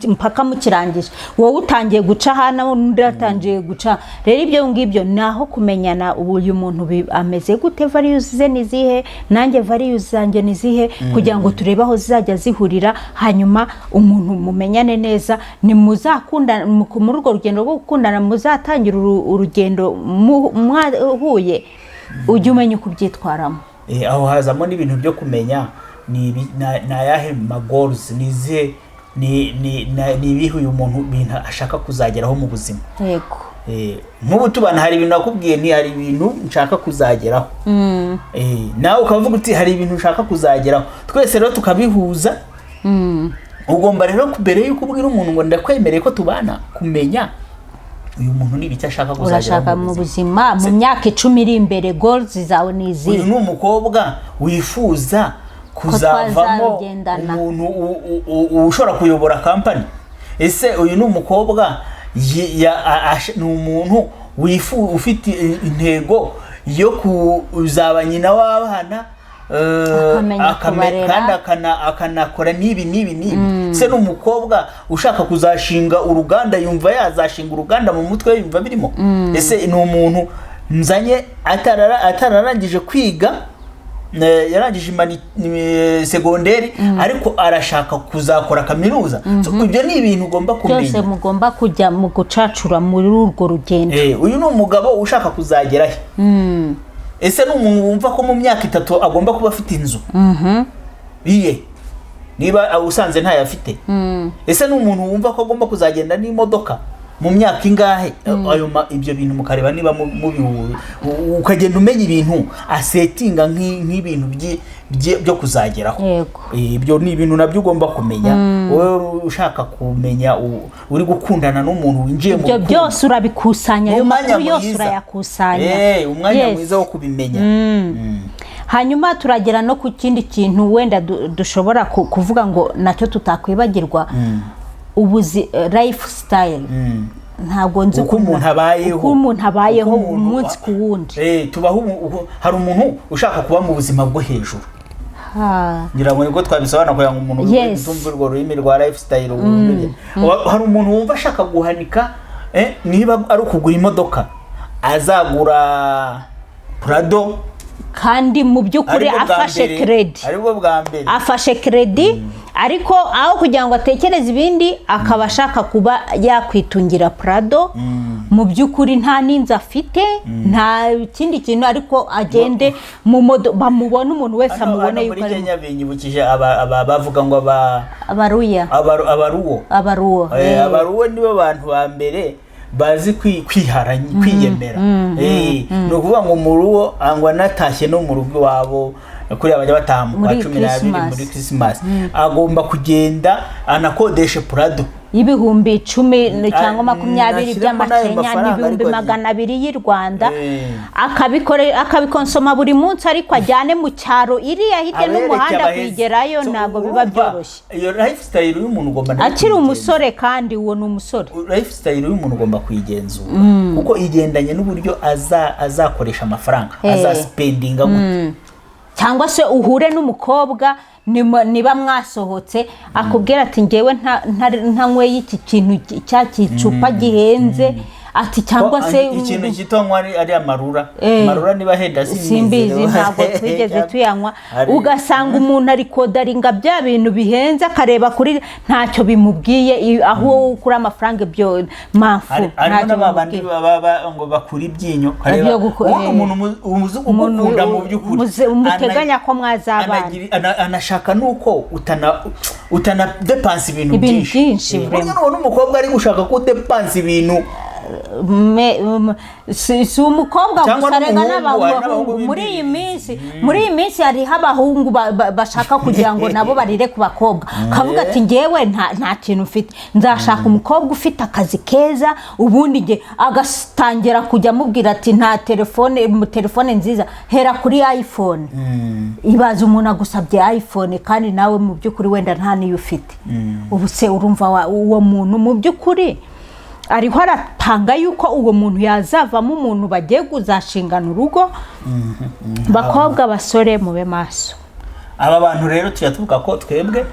mpaka mukirangije. Wowe utangiye guca hano, undi atangiye guca. Rero ibyo ngibyo ni aho kumenyana. Ubu uyu muntu ameze gute? Values ze ni izihe? Nanjye values zanjye ni izihe? Kugira ngo turebe aho zizajya zihurira, hanyuma umuntu mumenyane neza. Nimuzakundana muri urwo rugendo rwo gukundana, muzatangira urugendo mwahuye, ujye umenya uko ubyitwaramo. Aho hazamo n'ibintu byo kumenya ni ayahe ma goals, ni izihe, ni ibihe uyu muntu, bintu ashaka kuzageraho mu buzima. Nk'ubu tubana, hari ibintu nakubwiye, ni hari ibintu nshaka kuzageraho. Nawe ukavuga uti: "Hari ibintu ushaka kuzageraho." Twese rero tukabihuza. Ugomba rero, mbere y'uko ubwira umuntu ngo ndakwemereye ko tubana, kumenya uyu muntu ni ibiki ashaka Urashaka kuzageraho mu mu buzima. buzima mu myaka 10 iri imbere, goals zawe ni Uyu izihe? ni umukobwa wifuza kuzavamo Twazagendana. umuntu ushobora kuyobora kampani? Ese uyu ni umukobwa ni umuntu ufite intego yo kuzaba nyina w'abana, Akamenya kubarera. kandi akanakora n'ibi n'ibi n'ibi? Se ni umukobwa ushaka kuzashinga uruganda? Yumva yazashinga uruganda mu mutwe we, yumva birimo? Ese ni umuntu nzanye atararangije kwiga, yarangije segonderi, ariko arashaka kuzakora kaminuza? So, ibyo ni ibintu ugomba Byose kumenya. mugomba kujya mu gucacura muri urwo rugendo. Uyu ni umugabo ushaka kuzagera he? Ese ni umuntu wumva ko mu myaka 3 agomba kuba afite inzu iye, niba usanze ntayo afite? Ese ni umuntu wumva ko agomba kuzagenda n'imodoka mu myaka ingahe? Ibyo bintu mukareba niba mubihuye, ukagenda umenya ibintu asettinga nk'ibintu byo kuzageraho. Ibyo ni ibintu nabyo ugomba kumenya wowe ushaka kumenya uri gukundana n'umuntu winjiye mu Ibyo rukundo. byose urabikusanya, ayo Umwanya makuru yose mwiza. urayakusanya. Umwanya mwiza wo kubimenya. Hanyuma turagera no ku kindi kintu wenda dushobora kuvuga ngo nacyo tutakwibagirwa, ubuzi lifestyle. Ntabwo nzi Uko umuntu abayeho. Uko umuntu abayeho Uko umuntu umunsi ku wundi. Tubaho hari umuntu ushaka kuba mu buzima bwo hejuru. Ngira ngo nibwo twabisobanura kugira ngo umuntu utumva urwo rurimi rwa lifestyle wumve. Hari umuntu wumva ashaka guhanika, niba ari ukugura imodoka, azagura Prado. Kandi mu by'ukuri Aribwo bwa afashe mbere- crédit. Aribwo bwa mbere. Afashe crédit, ariko aho kugira ngo atekereze ibindi, akaba ashaka kuba yakwitungira Prado. Mu by'ukuri nta n'inzu afite, nta kindi kintu, ariko agende mu modo bamubone, umuntu wese Hano amubone hano muri yuko ari Kenya binyibukije bavuga ngo Abaruya. Abaruwo. Abaruwo. Abaruwo nibo bantu ba mbere bazi kwihara, kwiyemera. Ni ukuvuga ngo mu ruwo angwa anatashye no mu rugo iwabo, kuriya bajya bataha mu kwa Muri 12 Christmas. Muri Christmas agomba kugenda anakodeshe Prado. y'ibihumbi 10 cyangwa 20 nashyiramo n'ayo by'amakenya, mafaranga, n'ibihumbi ariko 200 y'u Rwanda, akabikonsoma buri munsi, ariko ajyane mu cyaro iriya hirya Abereke n'umuhanda abaheze. kugerayo So, ntabwo biba urumva, byoroshye. Iyo lifestyle y'umuntu ugomba nayo Akiri kuyigenzura. umusore, kandi uwo ni umusore. Lifestyle y'umuntu ugomba kuyigenzura kuko igendanye n'uburyo azakoresha amafaranga, azaspendinga gute. Cyangwa se uhure n'umukobwa, niba mwasohotse, akubwira ati: "Ngewe ntanyweye iki kintu cya kicupa gihenze," ati cyangwa Ko, se ikintu cyitwa ari amarura. Amarura niba ahenda. Simbizi, ntabwo twigeze tuyanywa. Ugasanga umuntu ari kodaringa bya bintu bihenze, akareba kuri ntacyo bimubwiye, aho wowe ukura amafaranga ibyo mpamvu Harimo ntacyo na ba bandi bimubwiye. baba ngo bakura ibyinyo, ukareba Ibyo ubundi umuntu umuzi Umuntu ugukunda mu by'ukuri muteganya ko mwazabana. Anashaka nuko utana depansa ibintu Ibintu byinshi. byinshi, Burya vraiment. nubona umukobwa ari gushaka ko udepansa ibintu Si umukobwa Cyangwa gusa rega, n'umuhungu, hari n'abahungu n'abahungu muri iyi b'imibiri. minsi, muri iyi minsi hariho abahungu bashaka kugira ngo nabo barire ku bakobwa, kavuga ati: "Ngewe nta kintu mfite, nzashaka umukobwa ufite akazi keza." Ubundi nge agatangira kujya amubwira ati: "Nta telefone, mu telefone nziza, hera kuri iPhone." Ibaza umuntu agusabye iPhone kandi nawe mu by'ukuri wenda nta niyo ufite. Ubu se urumva uwo muntu mu by'ukuri ariho arapanga yuko uwo muntu yazavamo umuntu bagiye kuzashingana urugo? Bakobwa, basore, mube maso. Aba bantu rero tujya tuvuga ko twebwe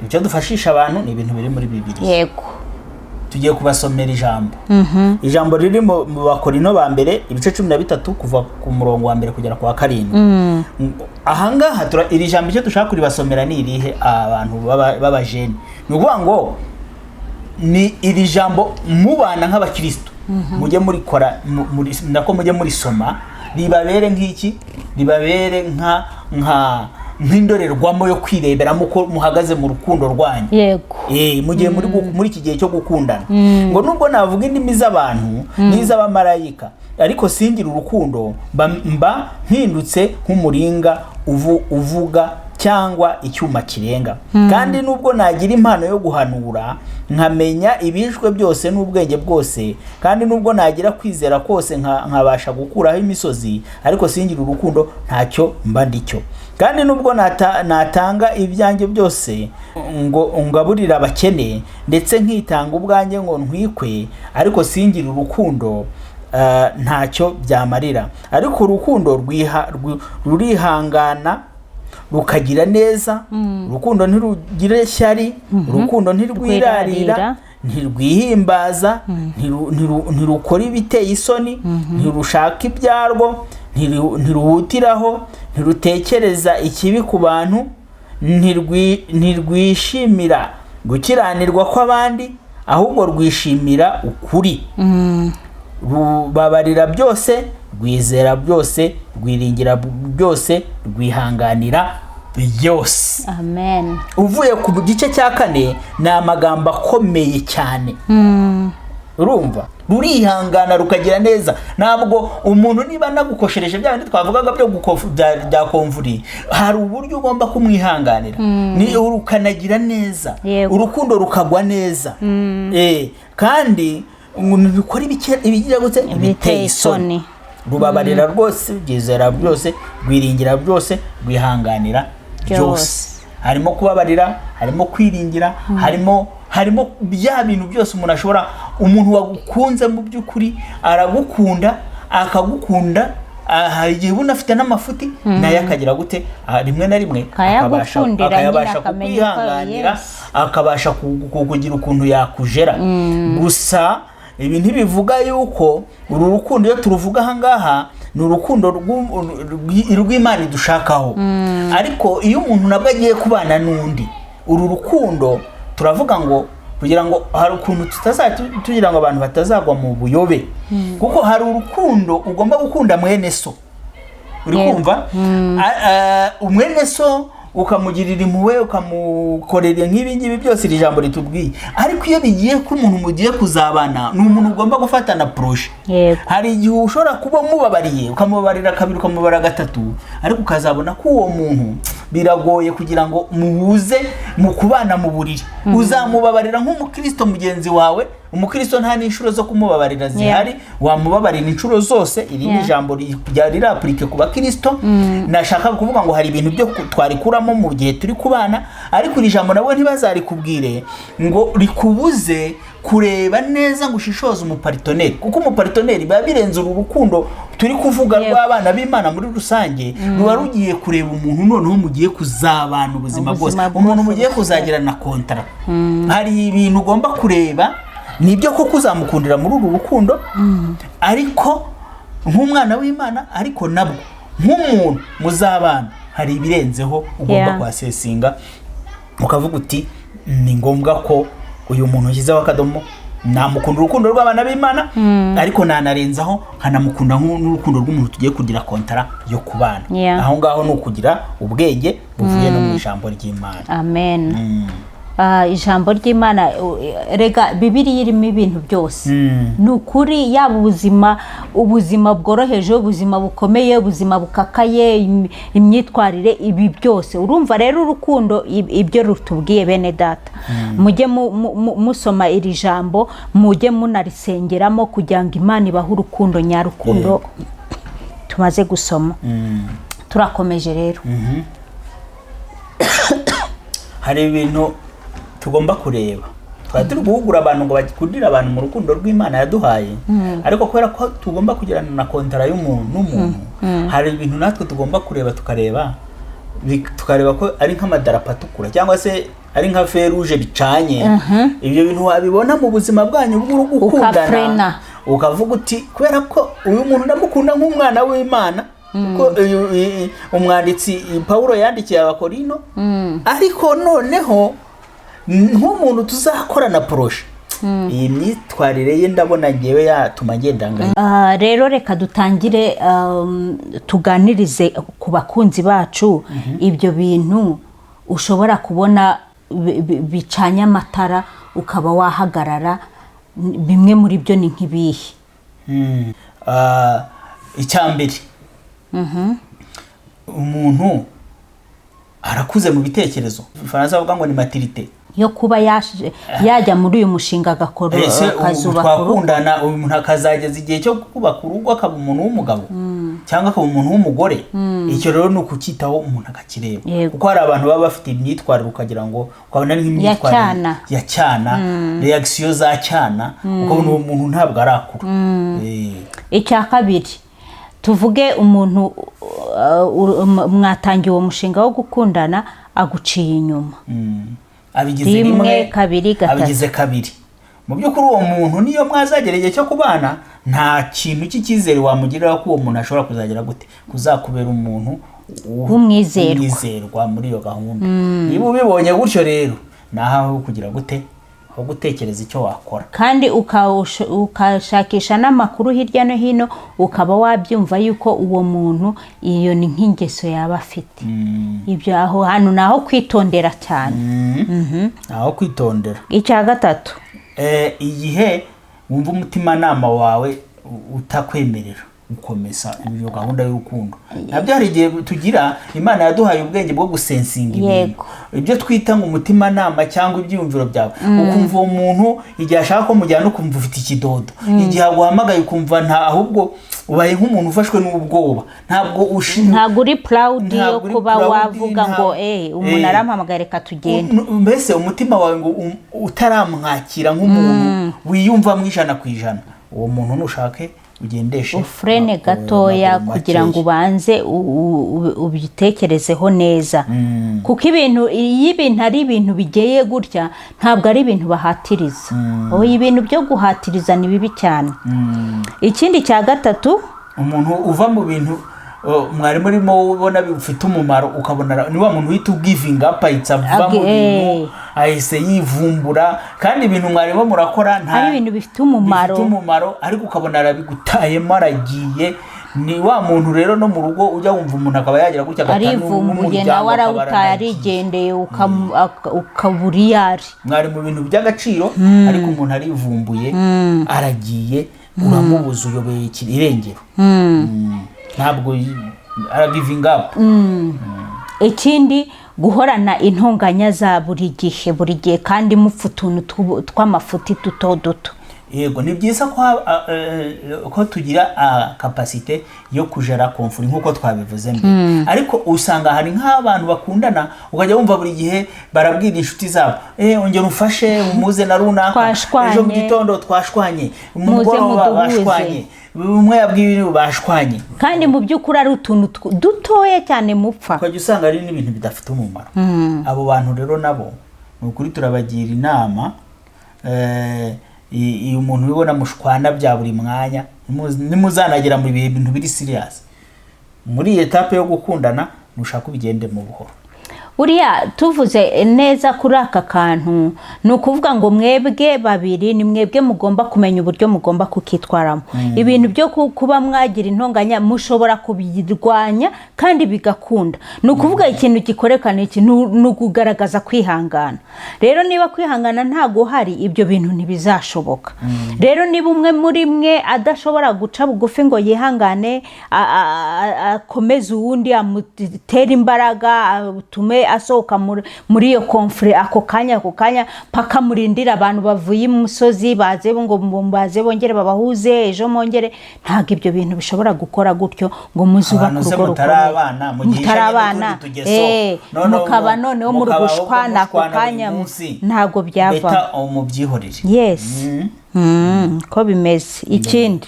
ibyo dufashisha abantu ni ibintu biri muri Bibiliya. Tugiye kubasomera ijambo riri mu Bakorino ba mbere, ibice 13, kuva ku murongo wa mbere kugera ku wa karindwi. Ahangaha iri jambo icyo dushaka kuribasomera ni irihe? Abantu b'abajene, ni ukuvuga ngo ni iri jambo mubana nk'abakristo, mujye murikora, nako mujye murisoma, ribabere nk'iki? Ribabere nk'indorerwamo yo kwireberamo uko muhagaze mu rukundo rwanyu. Mu gihe muri iki gihe cyo gukundana, ngo: "Nubwo navuga indimi z'abantu n'iz'abamarayika, ariko singira urukundo, mba mpindutse nk'umuringa uvuga cyangwa icyuma kirenga. Kandi nubwo nagira impano yo guhanura, nkamenya ibishwe byose n'ubwenge bwose, kandi nubwo nagira kwizera kose nkabasha gukuraho imisozi, ariko singira urukundo, ntacyo mba ndicyo. Kandi nubwo natanga ibyanjye byose ngo ngaburire abakene, ndetse nkitanga ubwanjye ngo ntwikwe, ariko singire urukundo, ntacyo byamarira. Ariko urukundo rurihangana, rukagira neza, urukundo ntirugira ishyari, urukundo ntirwirarira, Rwirarira. ntirwihimbaza, ntirukora ibiteye isoni, ntirushaka ibyarwo, ntiruhutiraho, ntirutekereza ikibi ku bantu, ntirwishimira gukiranirwa kw'abandi, ahubwo rwishimira ukuri. Rubabarira byose, rwizera byose, rwiringira byose, rwihanganira byose." Amen. Uvuye ku gice cya kane, ni amagambo akomeye cyane. Urumva, rurihangana, rukagira neza. Ntabwo umuntu niba anagukoshereje bya bindi twavugaga byo bya komvuri, hari uburyo ugomba kumwihanganira, ni rukanagira neza. Urukundo rukagwa neza. Kandi ngo rukora ibigira gute? Ibiteye isoni. Rubabarira rwose, rwizera byose, rwiringira byose, rwihanganira byose. Byose. Harimo kubabarira, harimo kwiringira, harimo bya bintu byose umuntu ashobora. Umuntu wagukunze mu by'ukuri aragukunda, akagukunda. Hari igihe ubona afite n'amafuti, nayo akagira gute? Rimwe na rimwe akabasha Akayagukundira nyine, akayabasha akamenya uko kukwihanganira, akabasha kugira ukuntu yakujera. Gusa ibi ntibivuga yuko uru rukundo, iyo turuvuga aha ngaha, ni urukundo rw'Imana idushakaho. Ariko iyo umuntu nabwo agiye kubana n'undi, uru rukundo turavuga ngo kugira ngo hari ukuntu tutazajya tugira ngo abantu batazagwa mu buyobe, kuko hari urukundo ugomba gukunda mwene so, uri kumva? Umwene so ukamugirira impuhwe, ukamukorera nk'ibi ngibi byose iri jambo ritubwiye. Ariko iyo bigiye ko umuntu mugiye kuzabana, ni umuntu ugomba gufatana projet. Hari igihe ushobora kuba umubabariye, ukamubabarira kabiri, ukamubabarira gatatu, ariko ukazabona ko uwo muntu Biragoye kugira ngo muhuze mu kubana mu buriri. Uzamubabarira nk'umukristo mugenzi wawe. Umukristo nta n'inshuro zo kumubabarira zihari, wamubabarira inshuro zose. Iri ni ijambo ryari rirapurike ku bakristo. Nashaka kuvuga ngo hari ibintu byo twarikuramo mu gihe turi kubana, ariko iri jambo nabo ntibazarikubwire ngo rikubuze kureba neza ngo ushishoze umupartner, kuko umupartner biba birenze uru rukundo turi kuvuga rw'abana b'Imana muri rusange. Ruba rugiye kureba umuntu noneho mugiye kuzabana ubuzima bwose, Ubuzima umuntu bwose. mugiye kuzagirana kontara. Hari ibintu ugomba kureba. Nibyo koko uzamukundira muri uru rukundo, ariko nk'umwana w'Imana, ariko nabwo nk'umuntu muzabana hari ibirenzeho ugomba kwasesinga, ukavuga uti: "Ni ngombwa ko uyu muntu ushyizeho akadomo, namukunda urukundo rw'abana b'Imana, ariko nanarenzaho nkanamukunda n'urukundo rw'umuntu tugiye kugira kontara yo kubana." Aho ngaho ni ukugira ubwenge buvuye no mu ijambo ry'Imana. Amen. Ijambo ry'Imana, rega Bibiliya irimo ibintu byose. Ni ukuri, yaba ubuzima bworoheje, ubuzima bukomeye, ubuzima bukakaye, imyitwarire, ibi byose. Urumva rero urukundo, ibyo rutubwiye, bene data, mujye musoma iri jambo, mujye munarisengeramo kugira ngo Imana ibahe urukundo nyarukundo tumaze gusoma. Turakomeje rero. Hari ibintu tugomba kureba. Twari turi guhugura abantu ngo bakundire abantu mu rukundo rw'Imana yaduhaye, ariko kubera ko tugomba kugirana na kontara y'umuntu n'umuntu, hari ibintu natwe tugomba kureba, tukareba ko ari nk'amadarapo atukura cyangwa se ari nka feu rouge bicanye. Ibyo bintu wabibona mu buzima bwanyu bw'urugo ukundana, Ukafrena. ukavuga uti: "Kubera ko uyu muntu ndamukunda nk'umwana w'Imana," kuko umwanditsi Pawulo yandikiye Abakorino, ariko noneho nk'umuntu tuzakorana projet, iyi myitwarire ye ndabona ngewe yatuma ngenda ngaho. Rero reka dutangire, tuganirize ku bakunzi bacu ibyo bintu ushobora kubona bicanye amatara ukaba wahagarara. Bimwe muri byo ni nk'ibihe? Icya mbere, umuntu arakuze mu bitekerezo, Ifaransa bavuga ngo ni maturité. Yo kuba yajya muri uyu mushinga, agakora, Ese ubu akazubaka urugo. twakundana, uyu muntu akazageza igihe cyo kubaka urugo, akaba umuntu w'umugabo cyangwa akaba umuntu w'umugore? Icyo rero ni ukucyitaho, umuntu akakireba, kuko hari abantu baba bafite imyitwarire ukagira ngo, ukabona ari nk'imyitwarire Ya cyana. ya cyana, réaction za cyana, ukabona uwo muntu ntabwo arakura. Icya kabiri, tuvuge umuntu mwatangiye uwo mushinga wo gukundana, aguciye inyuma. Abigize Rimwe, rimwe, kabiri, gatatu. abigize kabiri. Mu by'ukuri uwo muntu niyo mwazagera igihe cyo kubana, nta kintu cy'icyizere wamugirira ko uwo muntu ashobora kuzagera gute, kuzakubera umuntu W'umwizerwa. w'umwizerwa muri iyo gahunda. Niba ubibonye gutyo rero, ni ahawe kugira gute, aho gutekereza icyo wakora. Kandi ukashakisha n'amakuru hirya no hino, ukaba wabyumva yuko uwo muntu iyo ni nk'ingeso yaba afite. Ibyo aho hantu ni aho kwitondera cyane. Aho kwitondera. Icya gatatu. Igihe wumva umutimanama wawe utakwemerera gukomeza iyo gahunda y'urukundo, nabyo hari igihe tugira. Imana yaduhaye ubwenge bwo gusensinga ibintu, ibyo twita ngo umutimanama cyangwa ibyiyumviro byawe, ukumva uwo muntu igihe ashaka ko mujyana ukumva ufite ikidodo, igihe aguhamagaye ukumva nta, ahubwo ubaye nk'umuntu ufashwe n'ubwoba, ntabwo Ntabwo uri proud yo Ntabwo uri kuba proud, wavuga ngo umuntu arampamagaye, reka tugende. Mbese umutima wawe ngo utaramwakira nk'umuntu wiyumvamo 100%, uwo muntu nushake ugendeshe ufurene gatoya amaguru kugira ngo makeya. ubanze ubitekerezeho neza, kuko ibintu, iyo ibintu ari ibintu bigeye gutya, ntabwo ari ibintu bahatiriza. Oya, ibintu byo guhatiriza ni bibi cyane. Ikindi cya gatatu. Umuntu uva mu bintu mwari murimo ubona bifite umumaro, ukabona ni wa muntu uhita ugivinga up, ahita ava mu bintu, ahise yivumbura, kandi ibintu mwarimo murakora nta Ari ibintu bifite umumaro. Bifite umumaro, ariko ukabona arabigutayemo, aragiye. Ni wa muntu rero no mu rugo ujya wumva umuntu akaba yagira gutya agata Arivumbuye n'umuryango, nawe akaba arawutaye, aranagiye. arigendeye, ukabura iyo ari. Mwari mu bintu by'agaciro, ariko umuntu arivumbuye, aragiye, uramubuza, uyobeye irengero. Ntabwo aragivinga up. Ikindi, guhorana intonganya za buri gihe buri gihe, kandi mupfa utuntu tw'amafuti duto duto. Yego, ni byiza ko ko tugira capacité yo kujera conflit nk'uko twabivuze mbere, ariko usanga hari nk'abantu bakundana, ukajya wumva buri gihe barabwira inshuti zabo: "Ongera umfashe umuze na runaka." Twashwanye. Ejo mu gitondo twashwanye, mu Muze mugoroba muduhuze. bashwanye, umwe yabwiye undi bashwanye. Kandi mu by'ukuri ari utuntu dutoya cyane mupfa. Ukajya usanga ari n'ibintu bidafite umumaro. Abo bantu rero nabo ni ukuri turabagira inama, iyo umuntu ubibona mushwana bya buri mwanya, nimuzanagera mu bintu biri serious muri iyi étape yo gukundana, nushaka ubigende mu buhoro. Buriya tuvuze neza kuri aka kantu, ni ukuvuga ngo mwebwe babiri ni mwebwe mugomba kumenya uburyo mugomba kukitwaramo. Ibintu byo kuba mwagira intonganya mushobora kubirwanya kandi bigakunda. Ni ukuvuga ikintu gikoreka ni iki? Ni ukugaragaza kwihangana. Rero niba kwihangana ntabwo uhari, ibyo bintu ntibizashoboka. Rero niba umwe muri mwe adashobora guca bugufi ngo yihangane, akomeze uwundi, amutere imbaraga, atume asohoka muri iyo conflit ako kanya ako kanya, paka murindira abantu bavuye imusozi baze ngo baze bongere babahuze, ejo mwongere, ntabwo ibyo bintu bishobora gukora gutyo ngo muzubake Abantu se urugo mutari rukomeye. abana, mugihishanye Mutari abana, n'utundi tugeso. Noneho mukaba noneho muri mukaba ahubwo gushwana ako mushwana buri kanya, munsi. ntabwo byavamo. Better mubyihorere. Yes, ko bimeze. Ikindi?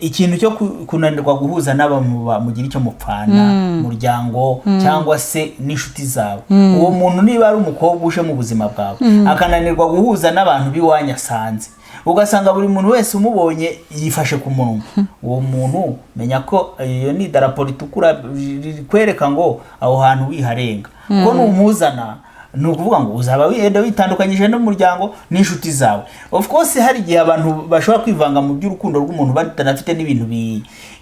Ikintu cyo kunanirwa guhuza n'abantu mugira icyo mupfana, umuryango cyangwa se n'inshuti zawe. Uwo muntu niba ari umukobwa uje mu buzima bwawe akananirwa guhuza n'abantu b'iwanyu asanze, ugasanga buri muntu wese umubonye yifashe ku munwa, uwo muntu menya ko iyo ni idarapo ritukura rikwereka ngo aho hantu wiharenga, ko numuzana ni ukuvuga ngo uzaba wenda witandukanyije n'umuryango n'inshuti zawe. Of course hari igihe abantu bashobora kwivanga mu by'urukundo rw'umuntu batanafite n'ibintu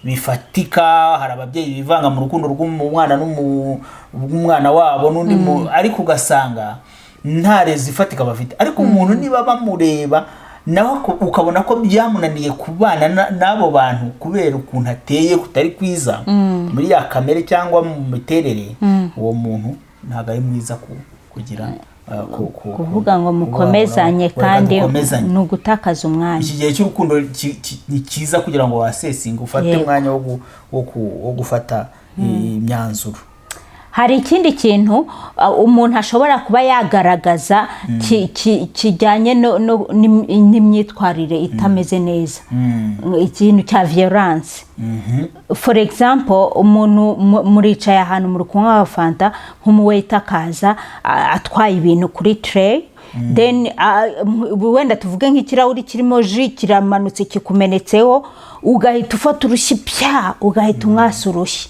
bifatika. Hari ababyeyi bivanga mu rukundo rw'umwana rw'umwana wabo n'undi ariko ugasanga nta raison ifatika bafite. Ariko umuntu niba bamureba nawe ukabona ko byamunaniye kubana n'abo bantu kubera ukuntu ateye kutari kwiza muri ya kamere cyangwa mu miterere, uwo muntu ntabwo ari mwiza kugira Kuvuga ngo mukomezanye kuvuga ngo kandi dukomezanye. Ni ugutakaza umwanya. Iki gihe cy'urukundo ni cyiza kugira ngo wasesinge, ufate umwanya wo gufata imyanzuro. Hari ikindi kintu umuntu ashobora kuba yagaragaza kijyanye n'imyitwarire itameze neza, ikintu cya violence. For example, umuntu muricaye ahantu muri kunywa fanta, nk'umuwaiter akaza atwaye ibintu kuri tray, then wenda tuvuge nk'ikirahuri kirimo jus kiramanutse kikumenetseho, ugahita ufata urushyi pya, ugahita umwasa urushyi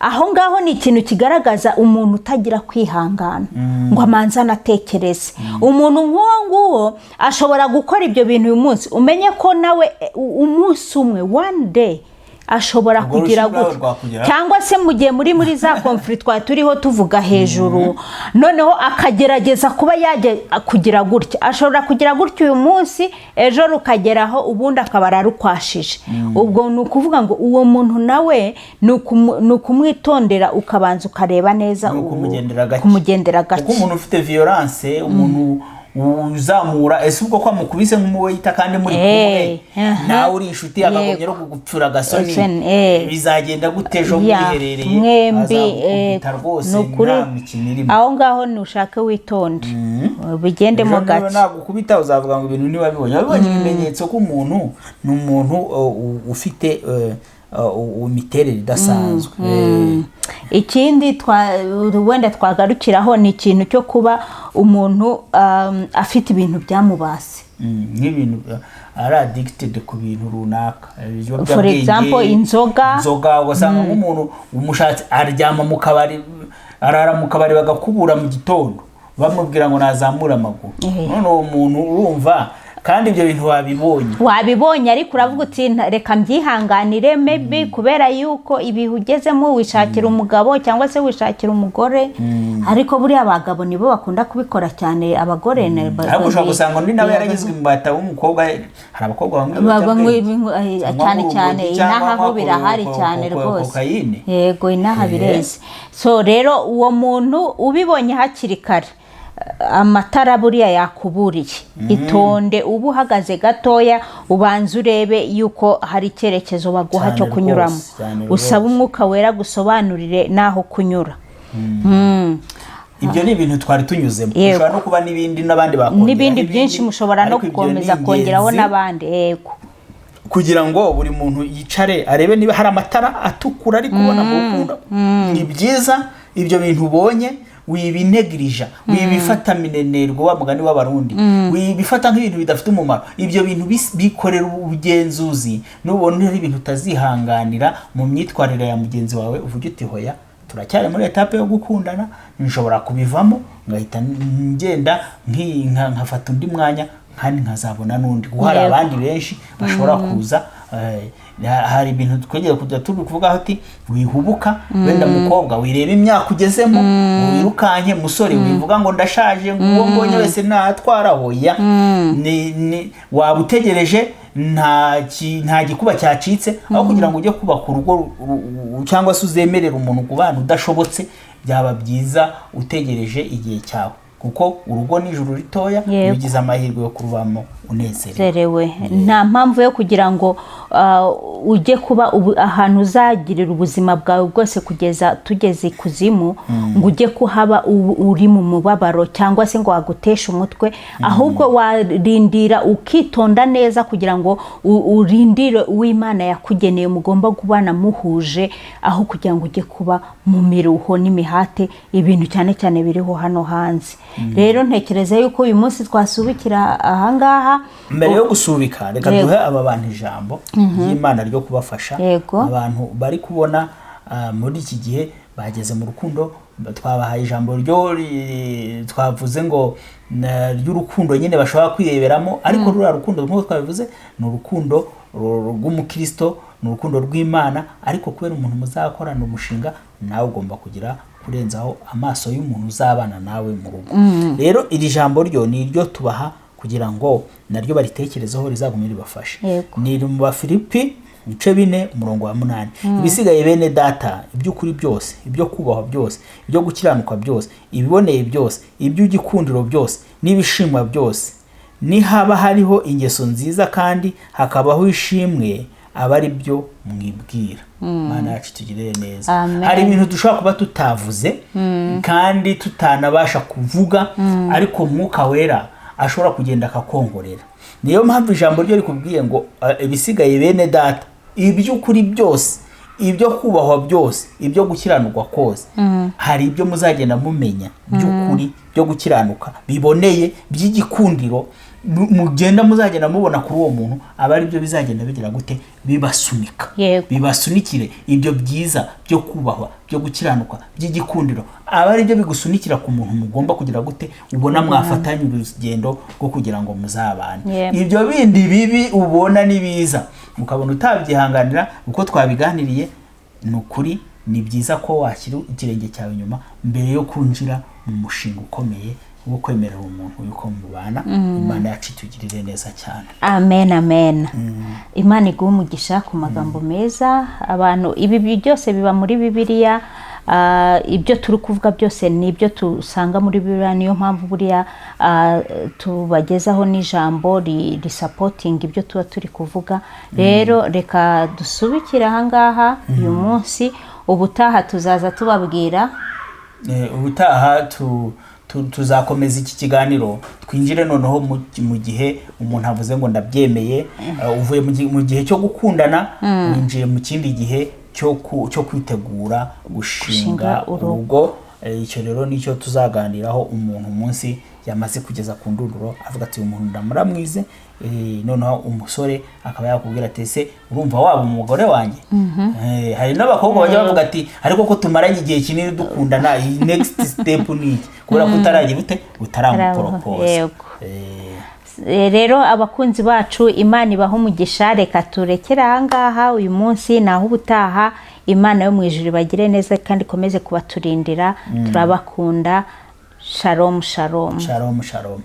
aho ngaho. Ni ikintu kigaragaza umuntu utagira kwihangana ngo amanze anatekereze. Umuntu nk'uwo nguwo ashobora gukora ibyo bintu uyu munsi, umenye ko nawe umunsi umwe, one day, ashobora Urwo kugira rushyi rwawe gutya. rwakugeraho. Cyangwa se mu gihe muri za conflit twari turiho tuvuga hejuru, noneho akagerageza kuba yajya kugira gutya. Ashobora kugira gutya uyu munsi, ejo rukageraho ubundi akaba ararukwashije. Ubwo ni ukuvuga ngo uwo muntu nawe ni ukumwitondera, ukabanza ukareba neza. Ni ukumugendera gake. Kumugendera gake. Kuko umuntu ufite violence, umuntu uzamura, ese ubwo ko amukubise nk'umuwaiter kandi muri kumwe, nawe uri inshuti, akagombye no kugupfura agasoni, bizagenda gute ejo Ya, mwiherereye? mwembi Azagukubita rwose, ni ukuri. nta mikino irimo. Aho ngaho nushake witonde, bigendemo Ejo niba gake. nagukubita uzavuga ngo ibintu ntiwabibonye, wabibonye ibimenyetso ko umuntu ni umuntu ufite imiterere idasanzwe. Ikindi wenda twagarukiraho ni ikintu cyo kuba umuntu afite ibintu byamubase. Nk'ibintu ari addicted ku bintu runaka. For example, inzoga. Inzoga, ugasanga nk'umuntu umushatse aryama mu kabari, arara mu kabari, bagakubura mu gitondo bamubwira ngo nazamure amaguru. None uwo muntu urumva Kandi ibyo bintu wabibonye. Wabibonye, ariko uravuga uti: "Reka mbyihanganire," maybe kubera yuko ibihe ugezemo wishakira umugabo cyangwa se wishakira umugore. Ariko buriya abagabo nibo bakunda kubikora cyane, abagore Ariko ushobora gusanga undi nawe yaragizwe imbata w'umukobwa. Hari abakobwa banywa banywa ibiyobyabwenge. Cyangwa cyane urumogi cyane cyangwa inaha ho birahari cyane rwose. Kokayine. Yego, inaha bireze. So rero uwo muntu ubibonye hakiri kare, amatara buriya yakuburiye, itonde, uba uhagaze gatoya, ubanze urebe yuko hari icyerekezo baguha Cyane cyo kunyuramo. Rwose, cyane Usaba rwose. Umwuka Wera gusobanurire n'aho kunyura. Ibyo ni ibintu twari tunyuzemo. Yego. Ushobora no kuba n'ibindi n'abandi bakongeraho N'ibindi ibindi, byinshi mushobora no ariko ibyo ni gukomeza kongeraho ingenzi n'abandi, yego. Kugira ngo buri muntu yicare arebe niba hari amatara atukura ari kubona mu rukundo. Ni byiza, ibyo bintu ubonye wibinegirija, wibifata minenerwa, wa mugani w'Abarundi, wibifata nk'ibintu bidafite umumaro. Ibyo bintu bikorera ubugenzuzi. Nubona ari ibintu utazihanganira mu myitwarire ya mugenzi wawe, uvuge uti: "Hoya, turacyari muri étape yo gukundana, nshobora kubivamo ngahita ngenda nkafata undi mwanya kandi nkazabona n'undi," kuko hari abandi benshi bashobora kuza. Hari ibintu twegeye kujya turi kuvuga ati: "Wihubuka." Wenda mukobwa, wireba imyaka ugezemo wirukanke. Musore, wivuga ngo ndashaje, ngo uwo mbonye wese natwara. Hoya, ni waba utegereje, nta gikuba cyacitse. Aho kugira ngo ujye kubaka urugo cyangwa se uzemerera umuntu kubana udashobotse, byaba byiza utegereje igihe cyawe, kuko urugo ni ijuru ritoya. Iyo ugize amahirwe yo kurubamo unezerewe. Zerewe, nta mpamvu yo kugira ngo ujye kuba ahantu uzagirira ubuzima bwawe bwose kugeza tugeze ikuzimu, ngo ujye kuhaba uri mu mubabaro cyangwa se ngo waguteshe umutwe. Ahubwo warindira ukitonda neza kugira ngo urindire uw'Imana yakugeneye mugomba kubana muhuje, aho kugira ngo ujye kuba mu miruho n'imihate, ibintu cyane cyane biriho hano hanze. Rero ntekereza yuko uyu munsi twasubikira ahangaha. Mbere yo gusubika, reka duhe aba bantu ijambo ry'Imana ryo kubafasha. Abantu bari kubona muri iki gihe bageze mu rukundo, twabahaye ijambo ryo twavuze ngo ry'urukundo nyine bashobora kwireberamo. Ariko ruriya rukundo, nk'uko twabivuze, ni urukundo rw'umukristo, ni urukundo rw'Imana. Ariko kubera umuntu muzakorana umushinga, nawe ugomba kugira kurenzaho amaso y'umuntu uzabana nawe mu rugo. Rero iri jambo ryo ni iryo tubaha kugira ngo naryo baritekerezeho, rizagume ribafashe. Ni mu Bafilipi ibice 4, umurongo wa 8: "Ibisigaye, bene data, iby'ukuri byose, ibyo kubahwa byose, ibyo gukiranuka byose, ibiboneye byose, iby'igikundiro byose n'ibishimwa byose, nihaba hariho ingeso nziza kandi hakabaho ishimwe, aba ari byo mwibwira." Imana yacu tugirire neza. Amen. Hari ibintu dushobora kuba tutavuze kandi tutanabasha kuvuga, ariko Mwuka Wera ashobora kugenda akakongorera. Niyo mpamvu ijambo ryo rikubwiye ngo: "Ibisigaye, bene data, iby'ukuri byose, ibyo kubahwa byose, ibyo gukiranurwa kose." Hari ibyo muzagenda mumenya by'ukuri, byo gukiranuka, biboneye, by'igikundiro, mugenda muzagenda mubona kuri uwo muntu, aba ari byo bizagenda bigira gute? Bibasunika. Bibasunikire ibyo byiza byo kubahwa, byo gukiranuka, by'igikundiro, aba ari byo bigusunikira ku muntu mugomba kugira gute, ubona mwafatanya urugendo rwo kugira ngo muzabane. Ibyo bindi bibi ubona ni biza, ukabona utabyihanganira, uko twabiganiriye, ni ukuri ni byiza ko washyira ikirenge cyawe inyuma mbere yo kwinjira mu mushinga ukomeye wo kwemerera umuntu yuko mubana. Imana yacu itugirire neza cyane. Amen, amen. Imana iguhe umugisha ku magambo meza. Abantu, ibi byose biba muri Bibiliya. Ibyo turi kuvuga byose ni ibyo dusanga muri Bibiliya. Niyo mpamvu buriya tubagezaho n'ijambo risupportinga ibyo tuba turi kuvuga. Rero reka dusubikire ahangaha uyu munsi. Ubutaha tuzaza tubabwira. Ubutaha tuzakomeza iki kiganiro, twinjire noneho mu gihe umuntu avuze ngo ndabyemeye. Uvuye mu gihe cyo gukundana, winjiye mu kindi gihe cyo kwitegura gushinga gushinga urugo. Urugo. Icyo rero nicyo tuzaganiraho. Umuntu umunsi yamaze kugeza ku ndunduro, avuga ati: "Uyu muntu ndamuramwize," noneho umusore akaba yakubwira ati: "Ese urumva waba umugore wanjye?" Hari n'abakobwa bajya bavuga ati: "Ariko ko tumaranye igihe kinini dukundana, iyi next step ni iki?" Kubera ko utaragira ute, utaramuporopoza. Rero abakunzi bacu, Imana ibaha umugisha. Reka turekere ahangaha uyu munsi, naho ubutaha. Imana yo mu ijuru ibagire neza kandi ikomeze kubaturindira. Turabakunda. Shalom, shalom. Shalom, shalom.